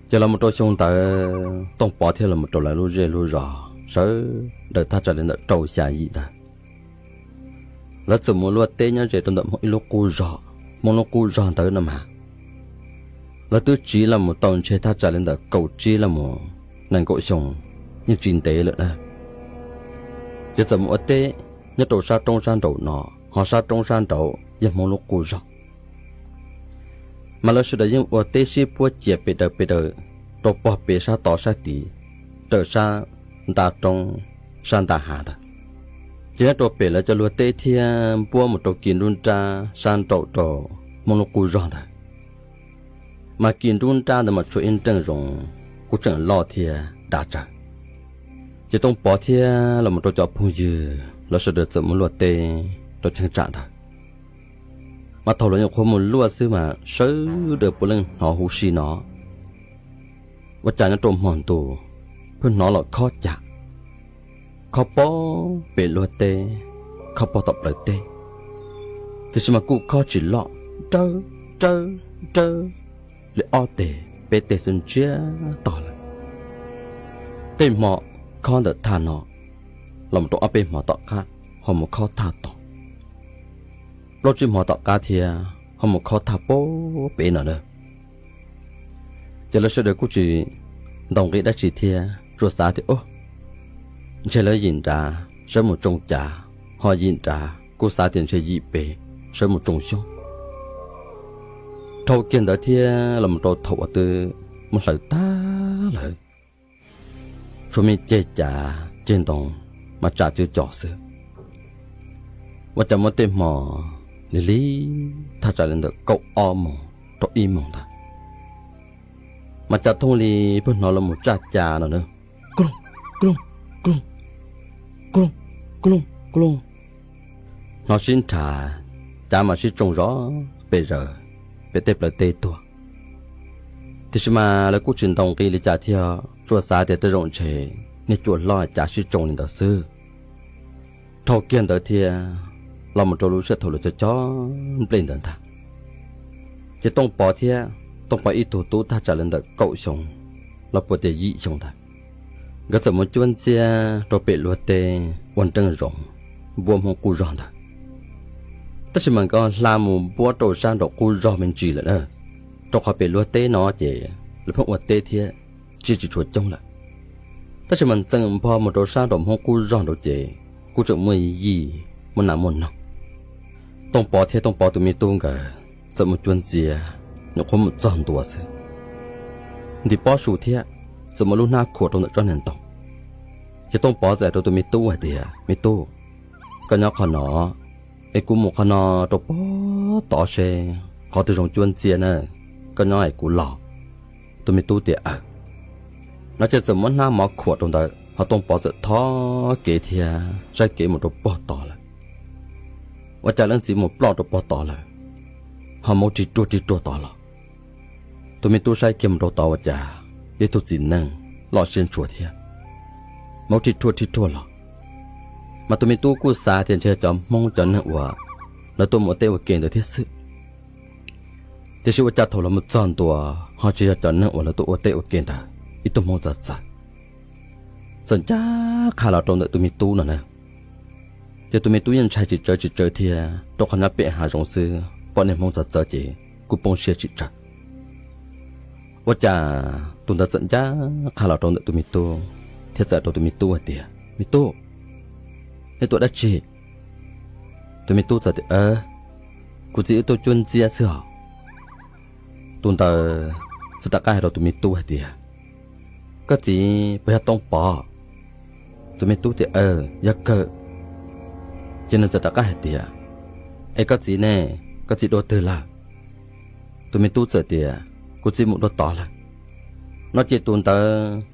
Ces los mus rau xyoo ntawd Tooj Pov thiaj los mus rau lawv lub zej lub zos sawv daws thaj tsam li ntawm rau xya yim ntawd. Lawv txawm mus luaj teb nyob ze rau ntawm Hmoob ib lub qub zos, Hmoob lub qub zos ntawd no mas lawv twb tsiv los mus tau ntshe thaj tsam li ntawm kaum tsib los mus nees nkaum xyoo yeej tsis ntev lawm na. Ces txawm mus ua teb nyob rau sab roob sab nraum no, ho sab roob sab nraud yog Hmoob lub qub zos. Mas lawv sawv daws yeej ua teb sib puab cia pes daws pes daws rau pog pem sab tod sab tid, raws sab nta roob sab nta hav ntawd. Ces nyob rau pem lawv cov luag teb thiab npuab mus rau kis nruab nrab sab nraum rau Hmoob lub qub zos ntawd. Mas kis nruab nrab ntawd mas tshuav ib nreej zoov kuj tseem loj thiab dav tsawv. Ces Tooj Pov thiab los mus rau cov phooj ywg lawv sawv daws txawm mus luaj teb rau cheeb tsam ntawd. Mas thaum lawv nyuam qhuav mus luaj xwb mas sawv daws puav leej hnov huv si no, ua cas nyob rau hmo ntuj pheej hnov los khob cag, khob pog pem luag teb, khob pog tom plawv teb, tiam sis mas kuj khob tsis loj, dawb dawb dawb li ob teg peb teg xwb ntsiag to lawm. Tej hmo khob ntawm thaj no los mus rau ob peb hmo tom qab ho mus khob thaj tod, plaub tsib hmo tom qab thiab ho mus khob thaj pog pem no na. Ces lawv sawv daws kuj tsis ntaus nqi dab tsi thiab tsuas xav tias, o, ntshe lawv yim nrad sawv mus tsoo cav, ho yim nrad kuj xav tias ntshe yim pem sawv mus tsoo xyoob. Dhau kiag ntawd thiab los mus rau thaum uas twb muab hlawv tag lawm, tshuav me ceg cav ceg ntoo mas tsam cov cos xwb. Ua cas muaj tej hmo lig lig thaj tsam li ntawm kaum ob moos rau ib moos ntawd, mas cas thooj li pheej hnov los mus tsaj ca no na, klooj klooj klooj, klooj klooj klooj, hnov sib nrhav, cav mas sib tsoo zov pes zaws pem tej plawv teb tuaj. Tiam sis mas lawv kuj tsis ntaus nqi li cas thiab, tsuas xav tias tej zaum ntshe niag cua hlob cav sib tsoo li ntawd xwb. Dhau kiag ntawd thiab los mus rau lub sij hawm thaum lawv cov cov nplej ntawd ntag, ces Tooj Pov thiab Tooj Pov ib tug tub thaj tsam li ntawm kaum xyoo los puas tias yim xyoo ntawd, nkawd txawm mus cuab ntxiab rau pem luag teb ua nreej zoov npuab Hmoob qub zog ntawd. Tab sis mas nkawd hla mus npuab rau sab nraum qub zog me ntsis lawm na, rau qhov pem luag teb no ces lawv pheej ua teb thiab tsiaj tsis tshua coob lawm. Tab sis mas ntxeem npho mus rau sab nraum Hmoob qub zog nraud ces kuj tseem muaj yij muaj nas muaj noog. Tooj Pov thiab Tooj Pov tus me tub nkawd txawm mus cuab ntxiab, nyuam qhuav mus txog ntua xwb, ntim pob su thiab txawm muaj lub hnab khuam rau ntawm tsob niag ntoo. Ces Tooj Pov txawm hais rau tus me tub hais tias, Me tub, koj nyob qhov no, es kuv mus qhov no rau pog tod seb qhov twg zoo cuab ntxiab na, koj nyob es kuv los. Tus me tub tias, Aws. No ces txawm muab hnab mov khuam rau ntawd, ho Tooj Pov txawm thov kev thiab saib kev mus rau pog tod lawm. Ua cas leej txiv mus ploj rau pog tod lawm, ho maub rig ruag rig ruag tod los. Tus me tub saib kiag mus rau tod ua cas yog ib tug txiv neej loj siab ntshua thiab, maub rig ruag rig ruag los. Mas tus me tub kuj xav tias ntshe yog cov Hmoob cov neeg uas lawv tuaj mus ua teb ua ke ntawd thiab xwb. Tiam sis ua cas thaum los mus txog ntua ho tsis yog cov neeg uas lawv tuaj ua teb ua ke ntawd, ib tug Hmoob txawv txawv, txawm ncaj qha los rau ntawm tus me tub no na. Ces tus me tub yeej ntshai tsis tsawg tsis tsawg thiab, rau qhov nyob pem hav zoov xwb pom niag Hmoob txawv txawv ces kuj poob siab tsis tsawg. Ua cas tus ntawd txawm ncaj qha los rau ntawm tus me tub thiab txawm hais rau tus me tub hais tias, Me tub, nej tuaj dab tsi? Tus me tub txawm tias, Kuv txiv wb tuaj cuab ntxiab xwb os. Tus ntawd txawm rov qab hais rau tus me tub hais tias, Koj txiv puas yog Tooj Pov? Tus me tub tias, Aws, yog kawg. Ces nws txawm rov qab hais tias, Es koj txiv ne, koj txiv dua twg lawm? Tus me tub txawm tias, Kuv txiv mus dua tod lawm. No ces tus ntawd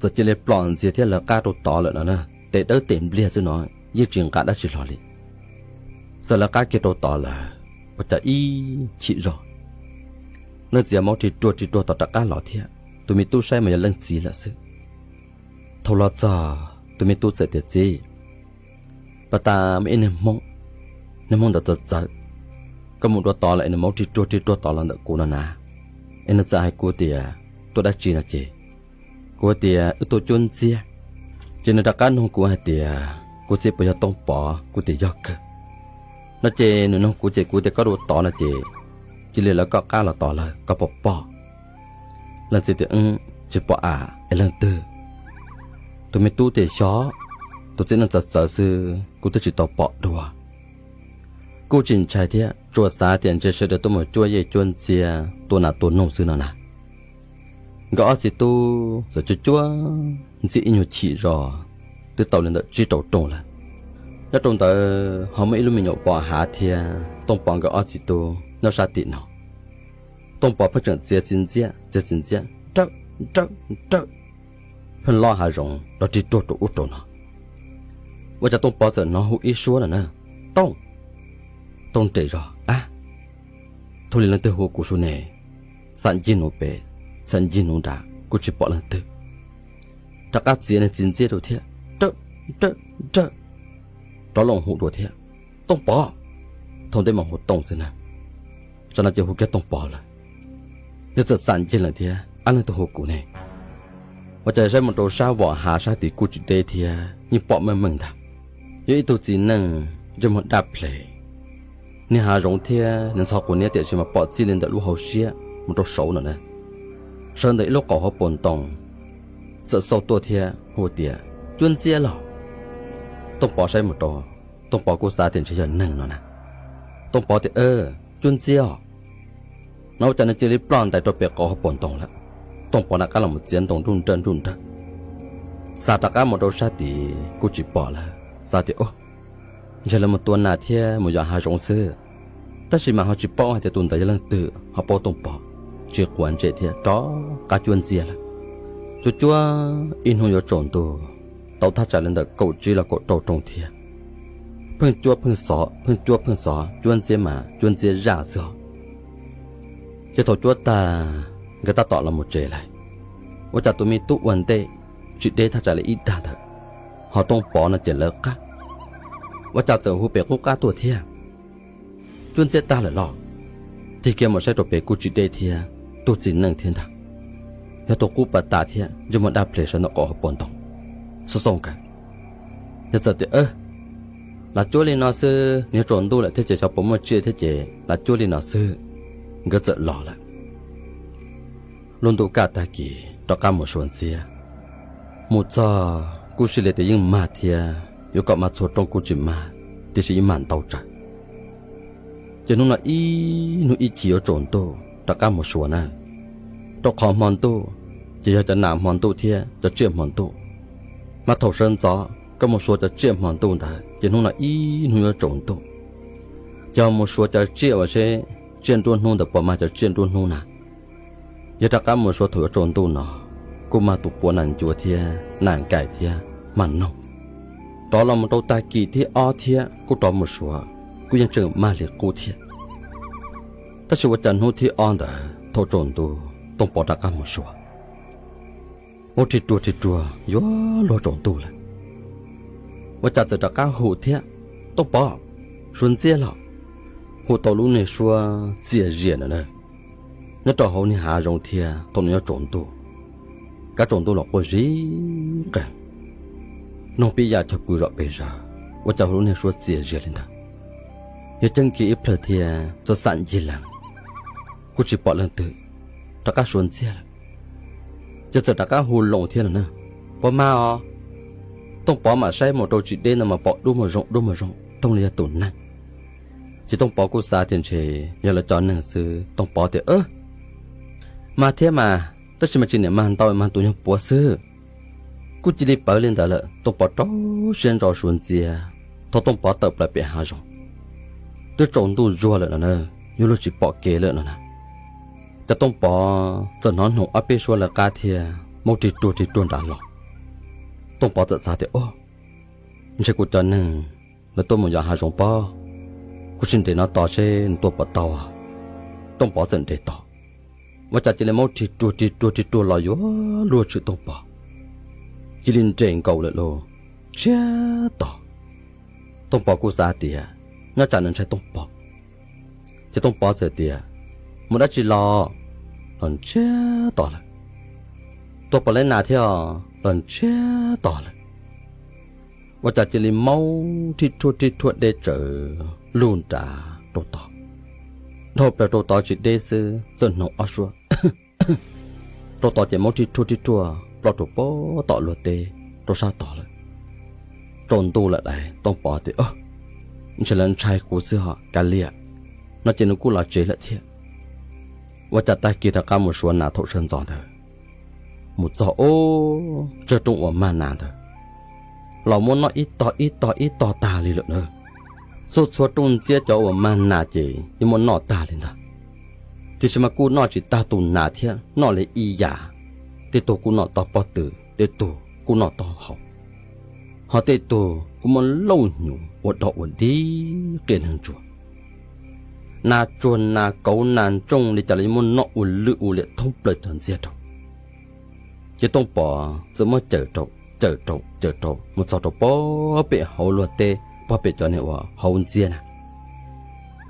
txawm cia li plom ntxias thiab lawv qab rau tod lawm no na, tes dawb tes npliag xwb no, yeej tsis nqa dab tsi hlo li. Txawm lawv qab kiag rau tod lawm, ua cas ib chim zog, leej txiv maub rig ruag rig ruag tod rov qab los thiab, tus me tub saib mas yog leej txiv lawm xwb. Thaum los txog tus me tub txawm tias, Txiv, pas tas muaj ib niag Hmoob, niag Hmoob ntawd txawv txawv, koj mus dua tod lawm es nws maub rig ruag rig ruag tod los ntawm kuv no na, es nws txawm hais kuv tias tuaj dab tsi no ces Kuv tias wb tuaj cuab ntxiab, ces nws rov qab nug kuv hais tias kuv txiv puas yog Tooj Pov, kuv tias yog kawg. No ces nws nug kuv ces kuv tias koj dua tod no ces cia li lawv koj qab los tod lawm, koj puas pom? Leej txiv tias tsis pom a, es leej twg? Tus me tub tias xyov, tus txiv neej txawv txawv xwb kuv twb tsis tau pom dua. Kuj tsis ntshai thiab, tsuas xav tias ntshe sawv daws tuaj mus cuab yej cuab ntxiab tua nas tua noog xwb no na. Nkawd ob txiv tub txawm cuab cuab ntxiab ib nyuag chim zog, twb tau li ntawm tsib rau rooj lawm. Nyob rau ntawd ho muaj ib lub me nyuam vam hav thiab Tooj Pov nkawd ob txiv tub nyob sab tim no. Tooj Pov pheej tseem txiav txiv ntxiab txiav txiv ntxiab, rawj, rawj, rawj, pheej loj hav zoov los rig ruag rau ub rau no. Ua cas Tooj Pov txawm hnov hu ib suab no na, Tooj, Tooj nres zog, ab, thaum li leej twg hu kuv sub ne, xam ncig nuv pem, xam ncig nuv nrad kuj tsis pom leej twg. Rov qab txiav niag txiv ntxiab rau thiab, rawj, rawj, rawj, rov loo hu dua thiab, Tooj Pov, thaum ntej mas hu Tooj xwb na, tsam no ces hu kiag Tooj Pov lawm. Yog txawm xam ncig leej thiab, ab leej twg hu kuv ne? Ua cas saib mus rau sab vam hav sab tid kuj tsis deb thiab yeej pom meej meej ntag. Yog ib tug txiv neej ntsej muag daj ples, niag hav zoov thiab niag ntxhov quav niab tiam sis mas pom txij li ntawm lub hauv siab mus rau saud no na. Sawv ntawm ib lub qaum hauv paus ntoo, txawm xauj tuaj thiab hu tias, Cuab ntxiab los? Tooj Pov saib mus rau, Tooj Pov kuj xav tias ntshe yog neeg no na. Tooj Pov tias, Cuab ntxiab os. No ua cas nws cia li ploj ntais rau pem qaum hauv paus ntoo lawm. Tooj Pov rov qab los txiav ntoo nruj nrawj nruj nrawj, xa rov qab mus rau sab tid kuj tsis pom lawm. Xav tias, Ntshe lawv mus tua nas thiab mus yos hav zoov xwb. Tab sis mas ho tsis paub hais tias tus ntawd yog leej twg, ho paub Tooj Pov, tsis quav ntsej thiab rov qab cuab ntxiab lawm. Cuab cuab ib hnub yuav tsaus ntuj, tau thaj tsam li ntawm kaum tsib los kaum rau rooj thiab. Pheej cuab pheej xov, pheej cuab pheej xov, cuab ntxiab mas cuab ntxiab zaj xwb os. Ces thaum cuab tag, nkawd tab tom los mus tsev lawm, ua cas tus me tub ua ntej tsis deb thaj tsam li ib dag ntawd, ho Tooj Pov no ces lawv qab, ua cas txawm hu pem qub qab tuaj thiab. Cuab ntxiab tag lawm los? Tig kiag mus saib rau pem kuj tsis deb thiab, tug txiv neej thiab ntag, yog tus qub pas tas thiab ntsej muag daj ples sawv ntawm qaum hauv paus ntoo, xauj xauj nkawd. Yog txawm tias, Lam cuab li no xwb, nws yuav tsaus ntuj lawm thiab ces xyov puas muaj tsiaj thiab ces lam cuab li no xwb. Nkawd txawm los lawm. Lub ntuj kaj tag kis rov qab mus suav ntxiab. Mus txog kuj sij li tias yeej mag thiab, yuav kom mag txhua rooj kuj tsis mag, tiam sis yeej mag ntau tsawg. Ces hnub no ib hnub ib chim yuav tsaus ntuj rov qab mus suav na, rau qhov hmo ntuj ces yog cov nas hmo ntuj thiab cov tsiaj hmo ntuj. Mas thaum sawv ntxov koj mus suav cov tsiaj hmo ntuj ntawd ces hnub no ib hnub yuav tsaus ntuj, ces ho mus suav cov tsiaj uas seb tsiaj nruab hnub ntawd puas mag cov tsiaj nruab hnub na. Yog rov qab mus suav thaum yuav tsaus ntuj no, kuj mag tus puav nas ncuav thiab nas nkais thiab mag noog. Rov los mus rau tag kis thib ob thiab kuj rov mus suav, kuj yeej tseem mag li qub thiab. Tab sis ua cas hnub thib ob ntawd thaum tsaus ntuj Tooj Pov rov qab mus suav, maub rig ruag rig ruag yuav luag tsaus ntuj lawm. Ua cas txawm rov qab hu thiab, Tooj Pov, suav ntxiab los? Hu tau lub niag suab txias zias ntawm na, nyob rau hauv niag hav zoov thiab thaum nws yuav tsaus ntuj, kab tsaus ntuj los quaj zib qeeg, noog pib ya chaw pw zom pes zaws, ua cas hu lub niag suab txias zias li ntawd. Yog ceeb kiag ib plawg thiab txawm xam ncig lees, kuj tsis pom leej twg, rov qab suav ntxiag lawm. Ces txawm rov qab hu loo thiab no na, Puas mag os? Tooj Pov mam saib mus rau tsis deb ntawd mas pom dub mus zoo dub mus zoo toog li yog tus neeg. Ces Tooj Pov kuj xav tias ntshe yog lawv cov neeg xwb. Tooj Pov tias, Mag thiab mas, tab sis mas tsis niam mag ntau, mag tus nyuag puav xwb. Kuj cia li pawv li ntawd lawm, Tooj Pov rau siab ntso suav ntxiag. Thaum Tooj Pov tawm plaws pem hav zoov, twb tsaus ntuj zuag lawm no na, yuav luag tsis pom kev lawm no na. Ces Tooj Pov txawm hnov hnoos ob peb suab lawv qab thiab maub rig ruag rig ruag nrad los. Tooj Pov txawm xav tias, Ntshe kuv cov neeg lawv tuaj mus yos hav zoov pob, kuv sim nres no tos seb nws tuaj puas tau. Tooj Pov txawm nres tos, ua cas cia li maub rig ruag rig ruag rig ruag los yuav luag tshwm Tooj Pov, cia li nres nkaus lawm lauj, tshiab to. Tooj Pov kuj xav tias nyob tsam nws ntshai Tooj Pov, ces Tooj Pov txawm tias, Mus dab tsi los? Los ntsiag to lawm. Tuaj pom leb nas thiab los ntsiag to lawm. Ua cas cia li maub rhib rhuaj rhib rhuaj deb tsawv lug nrad rau tod. Dhau plaws rau tod tsis deb xwb, txawm hnoos ob suab rau tod ces maub rhib rhuaj rhib rhuaj ploj rau pem tom luag teb rau sab tod lawm. Tsaus ntuj lawm lais, Tooj Pov tias, Ntshe lawv ntshai kuv xwb ho kav liam, no ces nws kuj los tsev lawm thiab. Ua cas tag kis rov qab mus suav nas thaum sawv ntxov ntawd, mus txog ub, tsawg rooj uas mag nas ntawd los muab noj ib tog ib tog ib tog tag li lawm na. Txhua txhua rooj ntxiab cov uas mag nas ces yeej muab noj tag li ntag. Tiam sis mas kuj noj tsis tag tus nas thiab, noj li ib yam. Tej tug kuj noj tog pob tw, tej tug kuj noj tog hauv, ho tej tug kuj muab lauj hnyuv ua dog ua dig qias neeg ntsuag. Nas tsuag nas kauv nas ntsooj li cas los yeej muab noj ua lwj ua liam thoob plaws cov ntxiab rau. Ces Tooj Pov txawm muab cawm rau, cawm rau cawm rau mus txog rau pog pem hauv luag teb, pog pem cov niag uas hauv ntxiab na,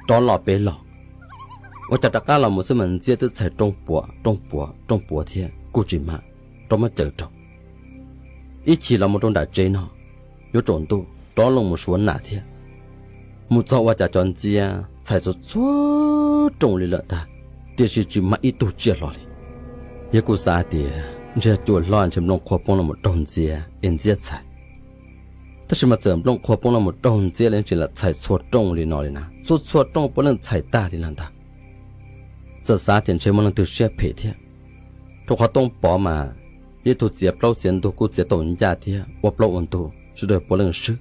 rov los pem los. Ua cas rov qab los mus xwb mas ntxiab twb txhais rooj puav rooj puav rooj puav thiab kuj tsis mag, rov muab cawm rau. Ib chim los mus rau nram tsev no, yuav tsaus ntuj rov los mus suav nas thiab. Mus txog ua cas cov ntxiab txhais txhua txhua rooj li lawm ntag, tiam sis tsis mag ib tug tsiaj hlo li. Yog kuj xav tias ntshe cua hlob ntshe nplooj qhuav poob los mus raug ntxiab es ntxiab txhais. Tab sis mas txawm nplooj qhuav poob los mus raug ntxiab los tsis lam txhais txhua rooj li no li na, txhua txhua rooj puav leej txhais tag li lawm ntag. Txawm xav tias ntshe muaj leej twg siab phem thiab, rau qhov Tooj Pov mas ib tug txiav plaub txiav ntug kuj txiav tau ncaj thiab, ua plaub ua ntug sawv daws puav leej swb.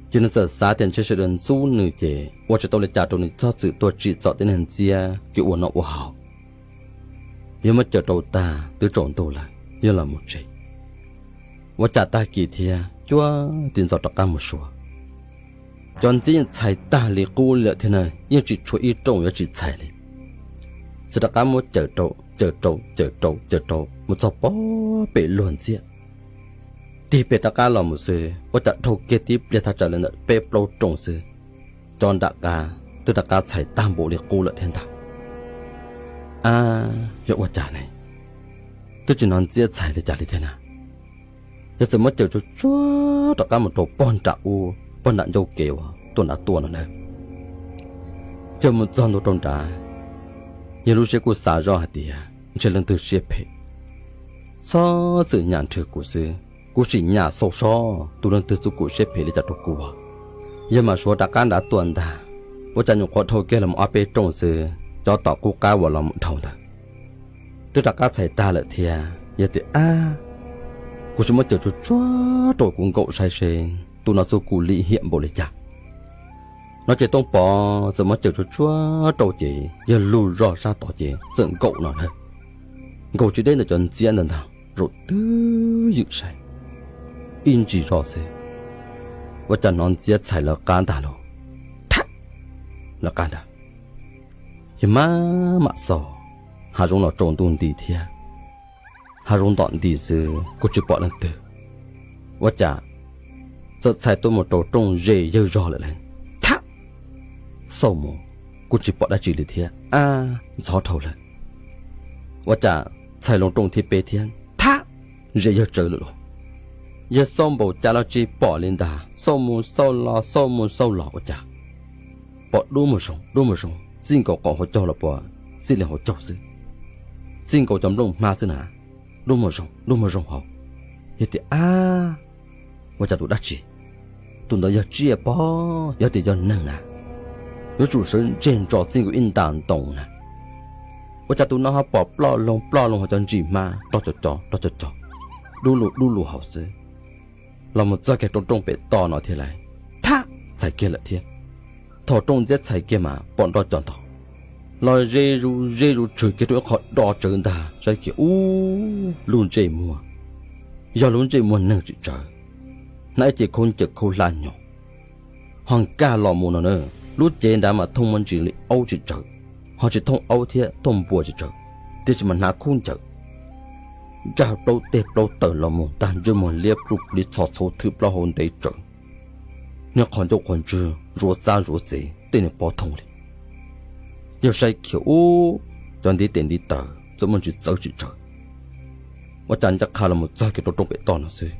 Ces nws txawm xav tias ntshe sawv daws ntxub nws ces ua tsis tau li cas rau nws txhob txwm tuaj tsim txom tej neeg ntxiab kev ua noj ua haus. Yog muab cawm rau tag twb tsaus ntuj lawm, yog los mus tsev. Ua cas tag kis thiab cuaj tim ntxov rov qab mus suav, cov ntxiab yeej txhais tag li qub lawm thiab na, yeej tsis tshuav ib rooj yuav tsis txhais li. Txawm rov qab muab cawm rau cawm rau cawm rau cawm rau mus txog pog pem luag ntxiab. Tig pem rov qab los mus xwb, ua cas dhau kiag tib pliag thaj tsam li ntawm peb plaub rooj xwb, cov nram qab twb rov qab txhais tag npaum li qub lawm thiab ntag. Ab, yog ua cas ne? Twb tsis hnov ntxiab txhais li cas li thiab na. Yog txawm muab cawm tsuag tsuag rov qab mus rau pog nram ub, pog nram ncauj kev uas tuaj nrad tuaj no na. Cawm mus txog ntua rau nrad, yog lub siab kuj xav zoj hais tias ntshe leej twg siab phem, txhob txwm nyam nrhw kuv xwb, kuv sim nyam xauj seb tus leej twg txuj kum siab phem li cas rau kuv. Yog mam suav rov qab nrad tuaj ntag. Ua cas nyuam qhuav dhau kiag los mus ob peb rooj xwb, cov tom qub qab uas los mus dhau ntawd twb rov qab txhais tag lawm thiab. Yog tias ab, kuv sim muab cawm tsuag tsuag rau kuv nkaum saib seb tus no txuj kum lim hiam npaum li cas. No ces Tooj Pov txawm muab cawm tsuag tsuag rau ces yog lug zog sab tod ces txawm nkaum no na. Nkaum tsis deb ntawm cov ntxiab ntawd ntag, zaum twb ywm saib ib ntsis zog xwb, ua cas hnov ntxiab txhais lawv qab ntag lauj. Thab! Lawv qab ntag. Yog mam mam xauj, hav zoov los tsaus ntuj nti thiab, hav zoov ntom nti xwb kuj tsis pom leej twg. Ua cas txawm txhais tuaj mus rau rooj ze yawg zog lawm lauj. Thab! Xauj mus kuj tsis pom dab tsi li thiab, ab ntxhov dhau lawm. Ua cas txhais loo rooj thib peb thiab, thab! Ze yawg tsawv lawm lauj. Yawg xauj npaum cas los tsis pom li ntag, xauj mus xauj los xauj mus xauj los ua cas pom dub mus zoo dub mus zoo, txij nkaus qaum hauv caug los puas txij li hauv caug xwb, txij nkaus cov nplooj hmab xwb na, dub mus zoo dub mus zoo hauv. Yog tias ab, ua cas tus dab tsi, tus ntawd yog tsiaj pob yog tias yog neeg na? Yuav tsum sawv ntseg ntsos txij nkaus ib nta ntoo na. Ua cas tus no ho pom ploj loo ploj loo hauv cov ntsis hmab roj cov cov roj cov cov, dub lug dub lug hauv xwb. Los mus txog kiag rau rooj pem toj no thiab lauj, thab! Txhais kiag lawm thiab. Thaum rooj ntxiab txhais kiag mas pom nroj cos ntog los ze zus ze zus tshwm kiag rau ib qho do tsawv ntag, saib kiag ub, lub ntsej muag, yog lub ntsej muag neeg tsis tsawv, hnav ib ce khaub ncaws khaub hlab nyoos, ho nkag los mus no na, lub cev nrad mas thooj muaj ntsis li aub tsis tsawv, ho tsis thooj aub thiab thooj npua tsis tsawv, tiam sis mas hnav khaub ncaws, nkag plaub teg plaub taw los mus tag ntsej muag liab pluj plis txho txhau thwm plaub hau ntev tsawv, niag qhov ncauj qhov ntswg zuav txab zuav txev tej niag pov thooj li. Yog saib kiag ub, cov ntiv tes ntiv taw txawm muaj ntsis txawv tsis tsawv, Ua cas ncaj qha los mus txog kiag rau rooj pem toj no xwb,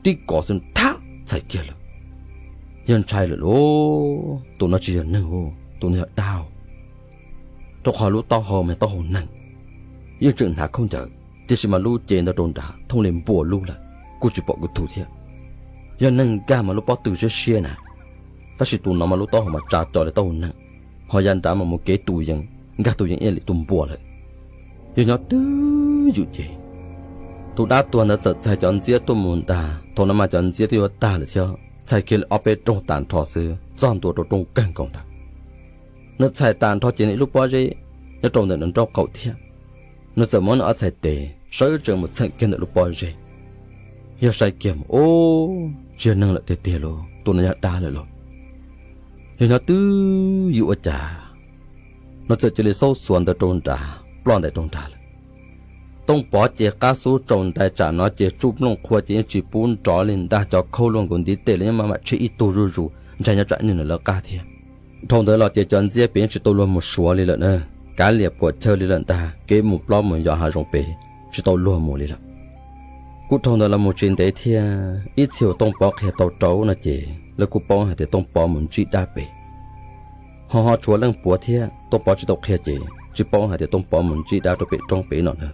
tib kov xwb thab txhais kiag lawm. Yawg ntshai lawm lauj, tus no tsis yog neeg, tus no yog dab. Rau qhov lub taub hau mas taub hau neeg, yeej tseem hnav khaub ncaws, tiam sis mas lub cev ntawd rau nrad thooj li npua lub lawm, kuj tsis pom kub thu thiab. Yog neeg nkag mas lub pob tw siab siab na, tab sis tus no mas lub taub hau mas tsa co li taub hau neeg, ho ya nrad mas mus kev tus yees, nkag tus yees ib yam li tus npua lawm. Yawg nyob twj ywm ces tus dab tuag ntawd txawm txhais cov ntxiab tuaj mus ntag. Thaum no mas cov ntxiab twb yuav tag lawm thiab, txhais kiag li ob peb rooj tag nrho xwb txog ntua rau rooj kawg nkaus ntawd. Nws txhais tag nrho ces nws ib lub pob zeb nyob rau ntawm nws nraub qaum thiab. Nws txawm muab nws ob txhais tes sawv tsees mus txheem kiag ntawm lub pob zeb. Yawg saib kiag mus, ub, tsis yog neeg lawm tiag tiag lauj, tus no yog dab lawm lauj. Yawg nyob twj ywm ua cas, nws txawm cia li xauj xuav ntawd rau nrad, ploj ntais rau nrad lawm. Tooj Pov ces qab xub tsaus ntais tsam no ces tsuj nplooj qhua ces yeej tsis pub nrov li ntag, cov khaub luaj nkaus ntiv tes los yeej maj mam tshem ib tug zuj zus ntshai nyob tsam ib ntsis nws lawv qab thiab. Dhau ntawd los ces cov ntxiab pem yeej tsis tau luag mus suav li lawm na, kav liam puam chaw li lawm ntag, kev mus plob mus yos hav zoov pem tsis tau luag mus li lawm. Kuj dhau ntawd los mus tsis ntev thiab, ib txhia uas Tooj Pov qhia tau rau no ces lawv kuj paub hais tias Tooj Pov mus ntsib dab pem. Ho ho tshuav leej puav thiab, Tooj Pov tsis tau qhia ces tsis paub hais tias Tooj Pov mus ntsib dab rau pem roob pem no na.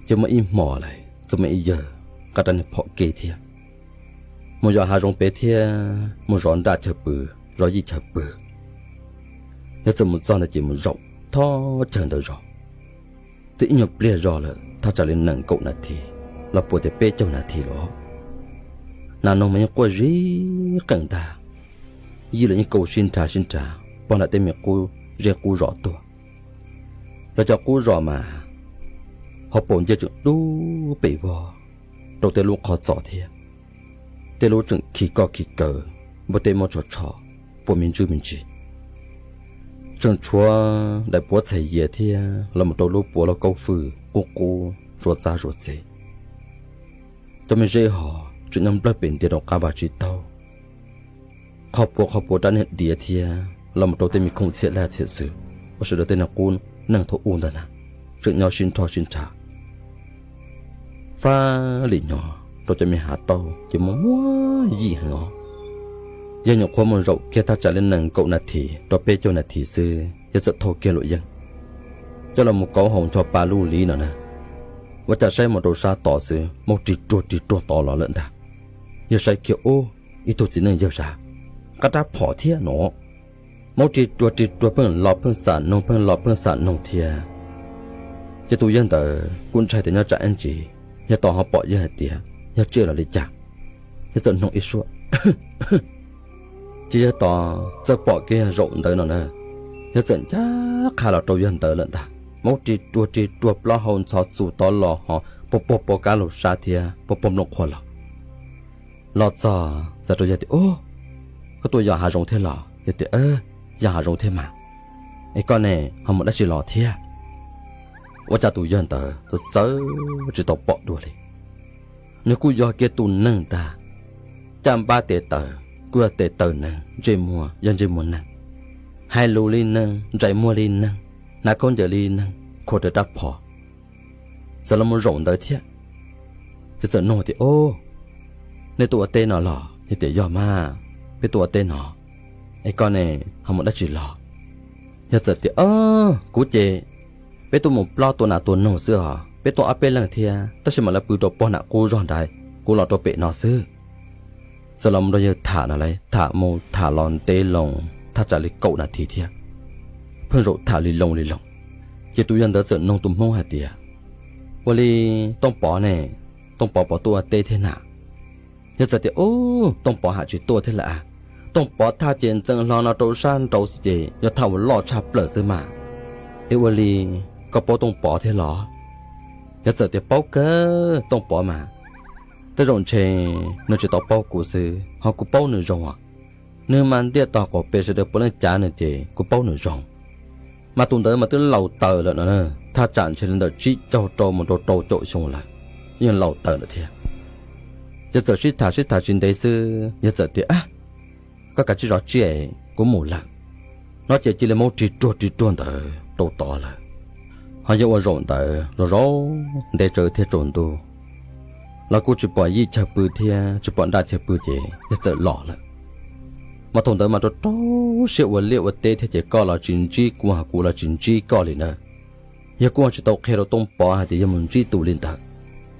Ces muaj ib hmos lawm txawm muaj ib yawg nqa rab niag phom kev thiab mus yos hav zoov pem thiab mus zov nraj chaw pw, zov yij chaw pw. Yawg txawm mus txog ntawd ces mus zaum thoob chaw ntawd zov. Twb ib nyuag pliag zog lawm thaj tsam li nees nkaum nas this los puas tias peb caug nas this los, nas noog mas yeej quaj zib qees ntag. Yij los yeej kaus sib nrhav sib nrhav pog nram tej me qub zej qub zos tuaj. Lawv cov qub zos mas hauv paus ncej tseem dub pes vog rau tej lub qhov txos thiab, tej lub tseem khi koj khi kaw, npua teb muab tsho tsho puas me ntsis me ntsis. Tseem tshuav daim puav txhais yias thiab los mus rau lub puav lauj kaub fwj qub qub zuav txav zuav txev. Cov me zej hos tseem nyob nplawg pem ntiag rau qab vaj tsib taug. Qhov puav qhov puav rab niag diav thiab los mus rau tej me khoom txhiab laj txhiab xwm uas sawv daws tej niag qub neeg thaum ub ntawd na, tseem nyob sib nrho sib nrhav fab lim nyob rau cov me hav tauj ces muaj muaj yij heev os. Yawg nyuam qhuav mus zaum kiag thaj tsam li nees nkaum nas this rau peb caug nas this xwb, yawg txawm thau kiag luam yeeb coj los mus kauv hauv ncho pa luj li no na. Ua cas saib mus rau sab tod xwb maub ris ruag ris ruag tod los lawm ntag. Yawg saib kiag ub, ib tug txiv neej yawg sab, qab rab phom thiab no, maub ris ruag ris ruag pheej los pheej xam noog pheej los pheej xam noog thiab. Ces tus yawg ntawd kuj ntshai tias nyob tsam ib ntsis yawg tod ho pom yawg hais tias yog tsiaj los li cas. Yawg txawm noog ib suab, ces yawg tod txawm pom kiag yawg zaum ntawd no na. Yawg txawm ncaj qha los rau yawg ntawd lawm ntag, maub ris ruag ris ruag plaub hau ntxhov txus tod los ho puag puag pov kab laug sab thiab puag puag nplooj qhua los. Los txog txawm rau yawg tias, Ub, koj tuaj yos hav zoov thiab los? Yawg tias, Yos hav zoov thiab mas. Es koj ne, ho mus dab tsi los thiab? Ua cas tus yawg ntawd txawv txawv tsis tau pom dua li. Nws kuj yog kiag tus neeg ntag, caj npab tes taw kuj yog tes taw neeg, ntsej muag yog ntsej muag neeg, hais lus li neeg, ntsais muag li neeg, hnav khaub ncaws li neeg, khuam rawv rab phom, txawm los mus zaum ntawd thiab. Ces txawm nug tias, Ub, nej tuaj ua teb no los? Yawg tias, Yog mas, peb tuaj ua teb no. Es koj ne, ho mus dab tsi los? Yawg txawm tias, Kuv ces peb tuaj mus plob tua nas tua noog xwb os, peb tuaj ob peb leeg thiab, tab sis mas lawv pw rau pog nram qub zog nrad, kuv los rau pem no xwb. Txawm los mus rau yawg tham no lauj, tham mus tham los ntev loo thaj tsam li kaum nas this thiab, pheej zaum tham li loo li loo. Ces tus yawg ntawd txawm nug tus hmoob hais tias, Ua li Tooj Pov ne, Tooj Pov puas tuaj ua teb thiab na? Yawg txawm tias, Ub, Tooj Pov ham tsis tuaj thiab lawm a. Tooj Pov thaj ces ntxeev hlo no rau sab nraud xwb ces yog thaj uas loj tshaj plaws xwb mas. Es ua li koj paub Tooj Pov thiab los? Yawg txawm tias, Paub kawg, Tooj Pov mas tej zaum ntshe nws tsis tau paub kuv xwb, ho kuv paub nws zoo os. Nws mas ntiaj tog qaum pes sawv daws puav leej cav nws ces kuv paub nws zoo. Mas tus ntawd mas twb laus taws lawm no, thaj tsam ntshe li ntawm tsib caug rau mus rau rau caum xyoo lawm, yeej laus taws lawm thiab. Ces txawm sib tham sib tham tsis ntev xwb, yawg txawm tias, Koj kav tsij zov tsiaj, kuv mus lawm. No ces cia li maub ris ruag ris ruag ntawd rau tod lawm. Ho yog ua zaum ntawd los zaum ntev tsawv thiab tsaus ntuj los kuj tsis pom yij chaw pw thiab tsis pom daj chaw pw ces yog txawm los lawm. Mas thaum ntawd mas rau rau siab ua liaj ua teb thiab ces koj los tsis ntsib kuv ho kuv los tsis ntsib koj li na. Yog kuv ho tsis tau qhia rau Tooj Pov hais tias yog mus ntsib tus li ntawd,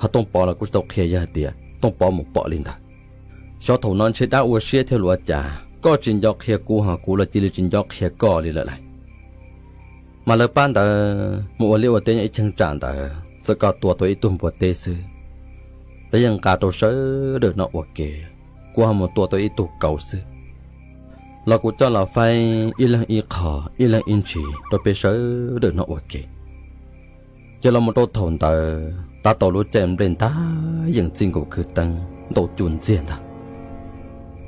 ho Tooj Pov los kuj tsis tau qhia yog hais tias Tooj Pov mus pom li ntawd. Xyov thaum no ntshe dab ua siab thiab los ua cas koj tsis nco qhia kuv ho kuv los cia li tsis nco qhia koj li lawm lauj. Mas lawv pab ntawd mus ua liaj ua teb nyob ib cheeb tsam ntawd txawm koj tua tau ib tug npua teb xwb, lawv yeej nqa rau sawv daws noj ua ke. Kuv ho mus tua tau ib tug kauv xwb, los kuv coj los faib ib leeg ib qho, ib leeg ib ntshis rau peb sawv daws noj ua ke. Ces los mus rau thaum ntawd tab tom lub caij nplej ntag yeej txij nkaus khwv teeb ntau cuj ntxiag ntag.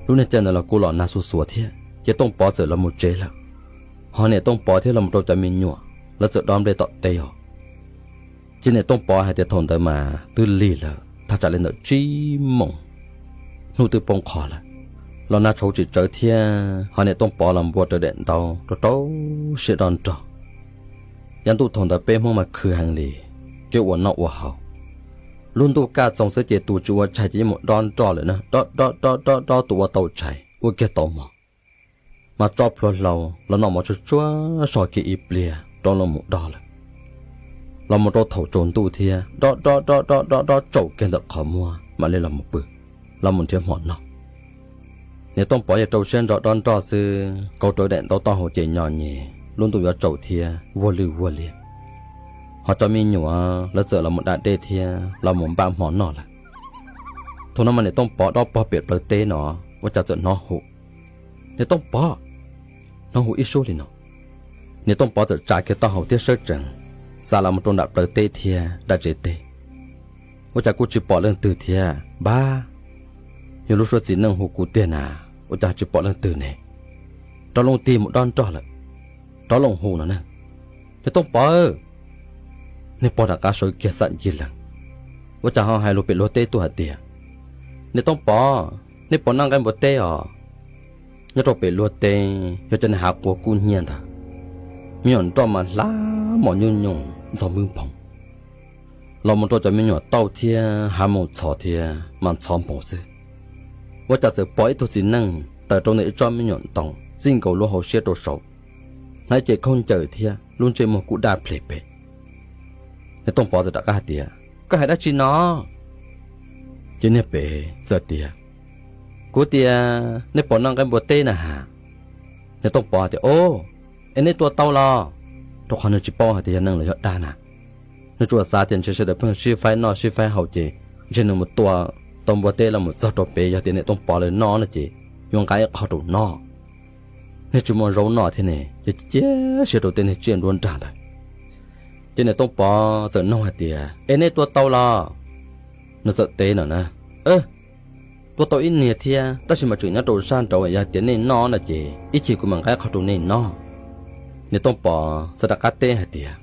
Lub niag caij ntawd los kuj los nag xuj xuav thiab ces Tooj Pov txawm los mus tsev lawm. Ho niam Tooj Pov thiab los mus rau cov me nyuam lawv txawm dob nplej tom teb os. Ces niam Tooj Pov hais tias thaum ntawd mas twb lig lawm thaj tsam li ntawm tsib moos, hnub twb poob qho lawm, los nag tshauv tsis tsawv thiab ho niam Tooj Pov los npua raws daim ntaub rau rau siab dob nrog. Yav ntuj thaum ntawd peb Hmoob mas khwv heev li, kev ua noj ua haus, lub ntuj kaj txoos xwb ces tus tsis ua tshais ces yeej mus dob nroj lawm na, dob dob dob dob dob tus ua tau tshais ua kiag tau mov, mas tso plhuav hlau los noj mov tsuag tsuag so kiag ib pliag rov los mus dob lawm. Los mus rau thaum tsaus ntuj thiab dob dob dob dob dob dob tsaus kiag ntawm qhov muag mam li los mus pw, los mus nrhiav hmo noj. Niam Tooj Pov yog rau siab ntso dob nroj xwb, kauv rawv daim ntaub taub hau ces nyo nyem, lub ntuj yuav tsaus thiab vuag lwj vuag liag. Ho cov me nyuam lawv txawm los mus da dej thiab los mus npaj hmo noj lawm. Thaum no mas niam Tooj Pov dob pog pem plawv teb no ua cas txawm hnov hu, Niam Tooj Pov! Hnov hu ib suab li no. Niam Tooj Pov txawm tsa kiag taub hau thiab sawb tsees xav los mus rau nram plawv teb thiab dab tsev teb, ua cas kuj tsis pom leej twg thiab. Npab, yog lub suab txiv neej hu kuv tiag na, ua cas tsis pom leej twg ne? Rov looj tig mus dob nroj lawm, rov looj hu no na. Niam Tooj Pov! Niag pog rov qab sawv kiag xam ncig lees, ua cas ho hais lus pem luag teb tuaj hais tias, Niam Tooj Pov, nej puas noj nqaij npua teb os? Nyob rau pem luag teb yog cov niag hav quas kub hnyiab ntawd, me nyuam nroj mas hlab mos nyuj nyoos ntxhov npwb nphoov, los mus rau cov me nyuam tauj thiab hav moos txhov thiab mas ntxhov nphoov xwb. Ua cas txawm pom ib tug txiv neej tawm rau ntawm ib tsob me nyuam ntoo txij nkaus lub hauv siab rau saud, hnav cev khaub ncaws thiab lub ntsej muag kuj daj ples pes. Niag Tooj Pov txawm rov qab hais tias, Koj hais dab tsi no? Ces niag pem txawm tias, Kuv tias nej puas noj nqaij npua teb na has. Niag Tooj Pov hais tias, Ob, es nej tua tau los? Rau qhov nws tsis paub hais tias yog neeg los yog dab na. Nws tsuas xav tias ntshe sawv daws pheej sib faib noj sib faib haus ces ntshe nws mus tua tau npua teb los mus txog rau pem, yog tias niam Tooj Pov lawv noj no ces yuav nqa ib qho rau noj. Niag tsis muaj zaub noj thiab ne, ces cia siab rau tej niag tsiaj nruab nrag ntawd. Ces niam Tooj Pov txawm nug hais tias, Es nej tua tau los? Nws txawm teb no na, Tua tau ib niag thiab, tab sis mas tseem nyob rau sab nraud, yog tias nej noj no ces ib chim kuv mam nqa ib qho rau nej noj. Niam Tooj Pov txawm rov qab teb hais tias,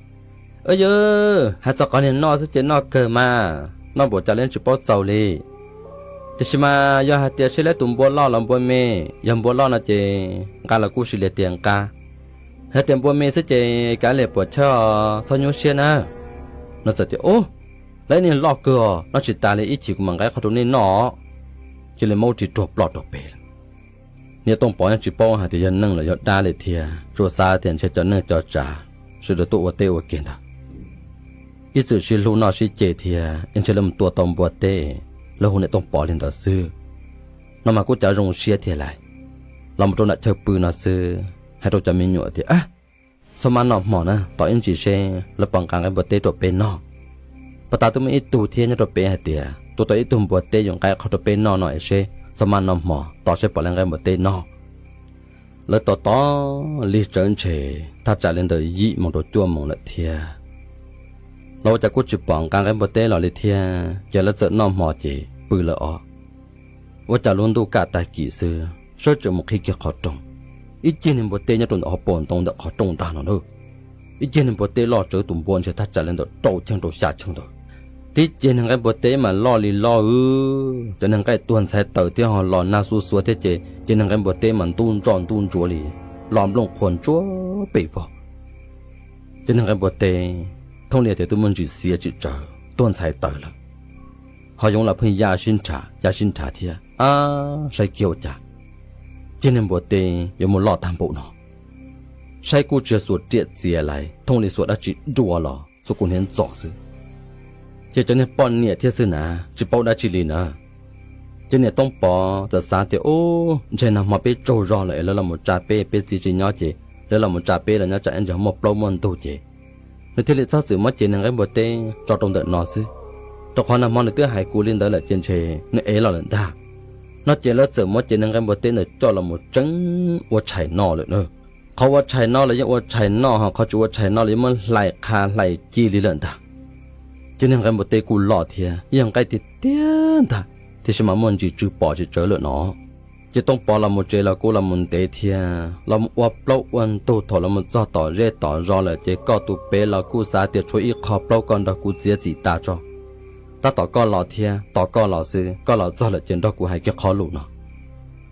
Yog hais txog qhov niag noj xwb ces noj kawg mas, noj npaum cas los tsis paub txaus li. Tiam sis mas yog hais tias seb lawv tus npua loj los npua me, yog npua loj no ces nqa los kuj sis lias tias nqa, yog tias npua me xwb ces kav liam puam chawb os, txhob nyuaj siab na. No txawm tias, Ub, lawv niag loj kawg os, noj tsis tas li, ib chim kuv mam nqa ib qho rau nej noj. Cia li maub ris ruag ploj rau pem lawm. Niam Tooj Pov yeej tsis paub hais tias yog neeg los yog dab li thiab, tsuas xav tias ntshe cov neeg cov tsav sawv daws tuaj ua teb ua ke ntag. Ib txwm sib hlub noj sib ce thiab es ntshe lawv mus tua tau npua teb, lawv hu niam Tooj Pov li ntawd xwb. No mas kuj cav zoo siab thiab lauj. Los mus rau nram chaw pw no xwb, hais rau cov me nyuam tias, Txhob maj noj hmo na, tos ib ntsis seb lawv puas nqa nqaij npua teb rau peb noj. Puag ta twb muaj ib tug thiab nyob rau pem hais tias tua tau ib tug npua teb yuav nqa ib qho rau peb noj no es seb, txhob maj noj hmo, tos seb puas tau nqaij npua teb noj. Lawv tos tos lig tsawv ntshe thaj tsam li ntawm yim moos rau cuaj moos lawm thiab. Los ua cas kuj tsis pom nqa nqaij npua teb los li thiab, ces lawv txawm noj hmo ces pw lawm os. Ua cas lub ntuj kaj tag kis xwb, sawv tsees mus qhib kiag qhov rooj, ib ceg niag npua teb nyob rau ntawm hauv paus ntoo ntawm qhov rooj ntag no na. Ib ceg niag npua teb loj tsawv, tus npua ntshe thaj tsam li ntawm rau cheej rau xya cheej ntawd. Tib ceg niag nqaij npua teb mas loj li loj, cov niag nqaij tuag ntxhais taws thiab ho los nag xuv xuav thiab ces ceg niag nqaij npua teb mas ntub ntsoj ntub ntsuav li, los nplooj qhuav ntsuab pes vog. Cov niag nqaij npua teb thooj li tias twb muaj ntsis xiav tsis tsawv tuag ntxhais tawv lawm. Ho Yoov los pheej ya sib nrhav ya sib nrhav thiab, ab, saib kiag ua cas cig niag npua teb yuav mus loj tag npaum no. Saib kuj tsis yog xuas riam txiav lais, thooj li xuas dab tsi dua los xuas kuv hniav ntxos xwb. Ces cov niag poj niam thiab xwb na, tsis paub dab tsi li na. Ces niam Tooj Pov txawm xav tias, ub, ntshe nag hmo peb tsaug zog lawm es lawv los mus tsa peb, peb txiv tsis nyob ces lawv los mus tsa peb los nyob tsam ib ntsis muaj plaub muaj ntug ces nws thiaj li txhob txwm muab cev niag nqaij npua teb tso rau ntawm no xwb, rau qhov nag hmo nws twb hais kuv li ntawd lawm ces ntshe nws ev los lawm ntag. No ces lawv txawm muab cev niag nqaij npua teb ntawd coj los mus tseeb ua tshais noj lawm na. Qhov ua tshais noj los yeej ua tshais noj, ho qhov tsis ua tshais noj los yeej muab hlais qha hlais ci li lawm ntag. Ces niag nqaij npua teb kuj loj thiab, yeej yog nqaij tiag tiag ntag, tiam sis mas muaj ntsis tsw pom tsis tsawv lawm no. Ces Tooj Pov los mus tsev los kuj los mus ntev thiab, los mus ua plaub ua ntug, thaum los mus txog tom zej tom zos lawm ces koj tus pem los kuj xav tias tshuav ib qho plaub koj nrog kuv txiav txim tas tso. Tab tom koj los thiab, tos koj los xwb, koj los txog lawm ces nrog kuv hais kiag qhov lus no.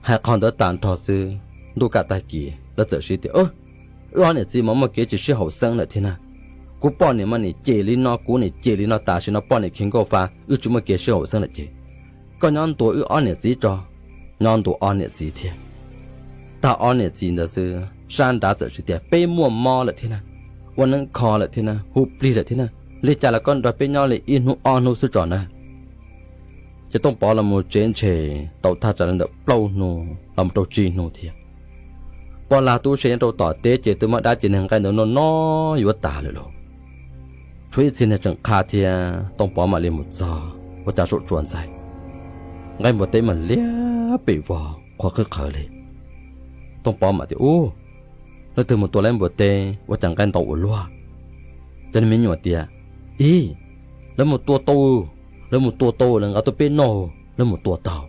Hais qhov ntawd tag nrho xwb, ntuj kaj tag kis lawv txawm sib tias, wb ob niam txiv mas muaj kev tsis sib haum xeeb lawm thiab na. Kuv poj niam mas nim cem li no, kuv nim cem li no, tam sim no poj niam khiav nkauj fa, wb tsis muaj kev sib haum xeeb lawm ces koj nyob ntuas wb ob niam txiv tso. Nyob ntuas ob niam txiv thiab. Tag ob niam txiv ntawd xwb, sab nrad txawm sib tias, peb muaj mob lawm thiab na, ua neeb kho lawm thiab na, hu plig lawm thiab na, li cas los koj nrog peb nyob li ib hnub ob hnub xwb tso na. Ces Tooj Pov los mus tsev ntshe tau thaj tsam li ntawm plaub hnub los mus rau tsib hnub thiab. Poj lag tub se nyob rau tom teb ces twb muab dab cev niag nqaij ntawd noj noj yuav tas lawm lauj. Tshuav ib txhia niag tseem qha thiab, Tooj Pov mam li mus txog ua cas saum tsuas ntxaij, nqaij npua teb mas liab pem vog qhuav qhwb qhawv li. Tooj Pov mam tias, ub, leej twg mus tua lawv npua teb ua cas nqaij ntau ua luaj? Cov niag me nyuam tias, ib, lawv mus tua tau, lawv mus tua tau, lawv nqa tuaj peb noj, lawv mus tua tau.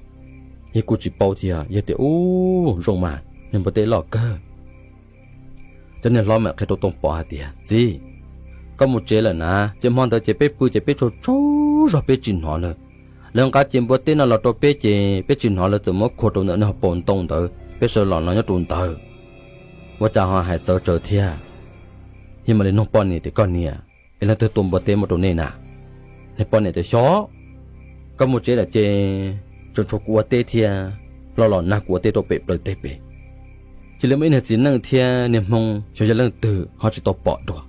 Yog kuv tsis paub thiab, yog tias, ub, zoo mas niag npua teb loj kawg. Cov niag hlob mam qhia rau Tooj Pov hais tias, txiv, koj mus tsev lawm na, ces hmo ntawd ces peb pw ces peb tsaug tsaug zog peb tsis hnov na. Lawv nqa cev npua teb no los rau peb ces peb tsis hnov, lawv txawm muab khuam rau ntawm niag hauv paus ntoo ntawd, peb sawv los no nyob rau ntawd. Ua cas ho hais txawv tsaws thiab? Yog mam li nug poj niam tias, koj niam, es leej twg tua npua teb mus rau nej na? Niag poj niam tias, xyov, koj mus tsev lawm ces tseem tshuav kuv ua teb thiab, los los nag kuv ua teb rau pem plawv teb pem. Cia li muaj ib niag txiv neej thiab niag hmoob xyov yog leej twg ho tsis tau pom dua.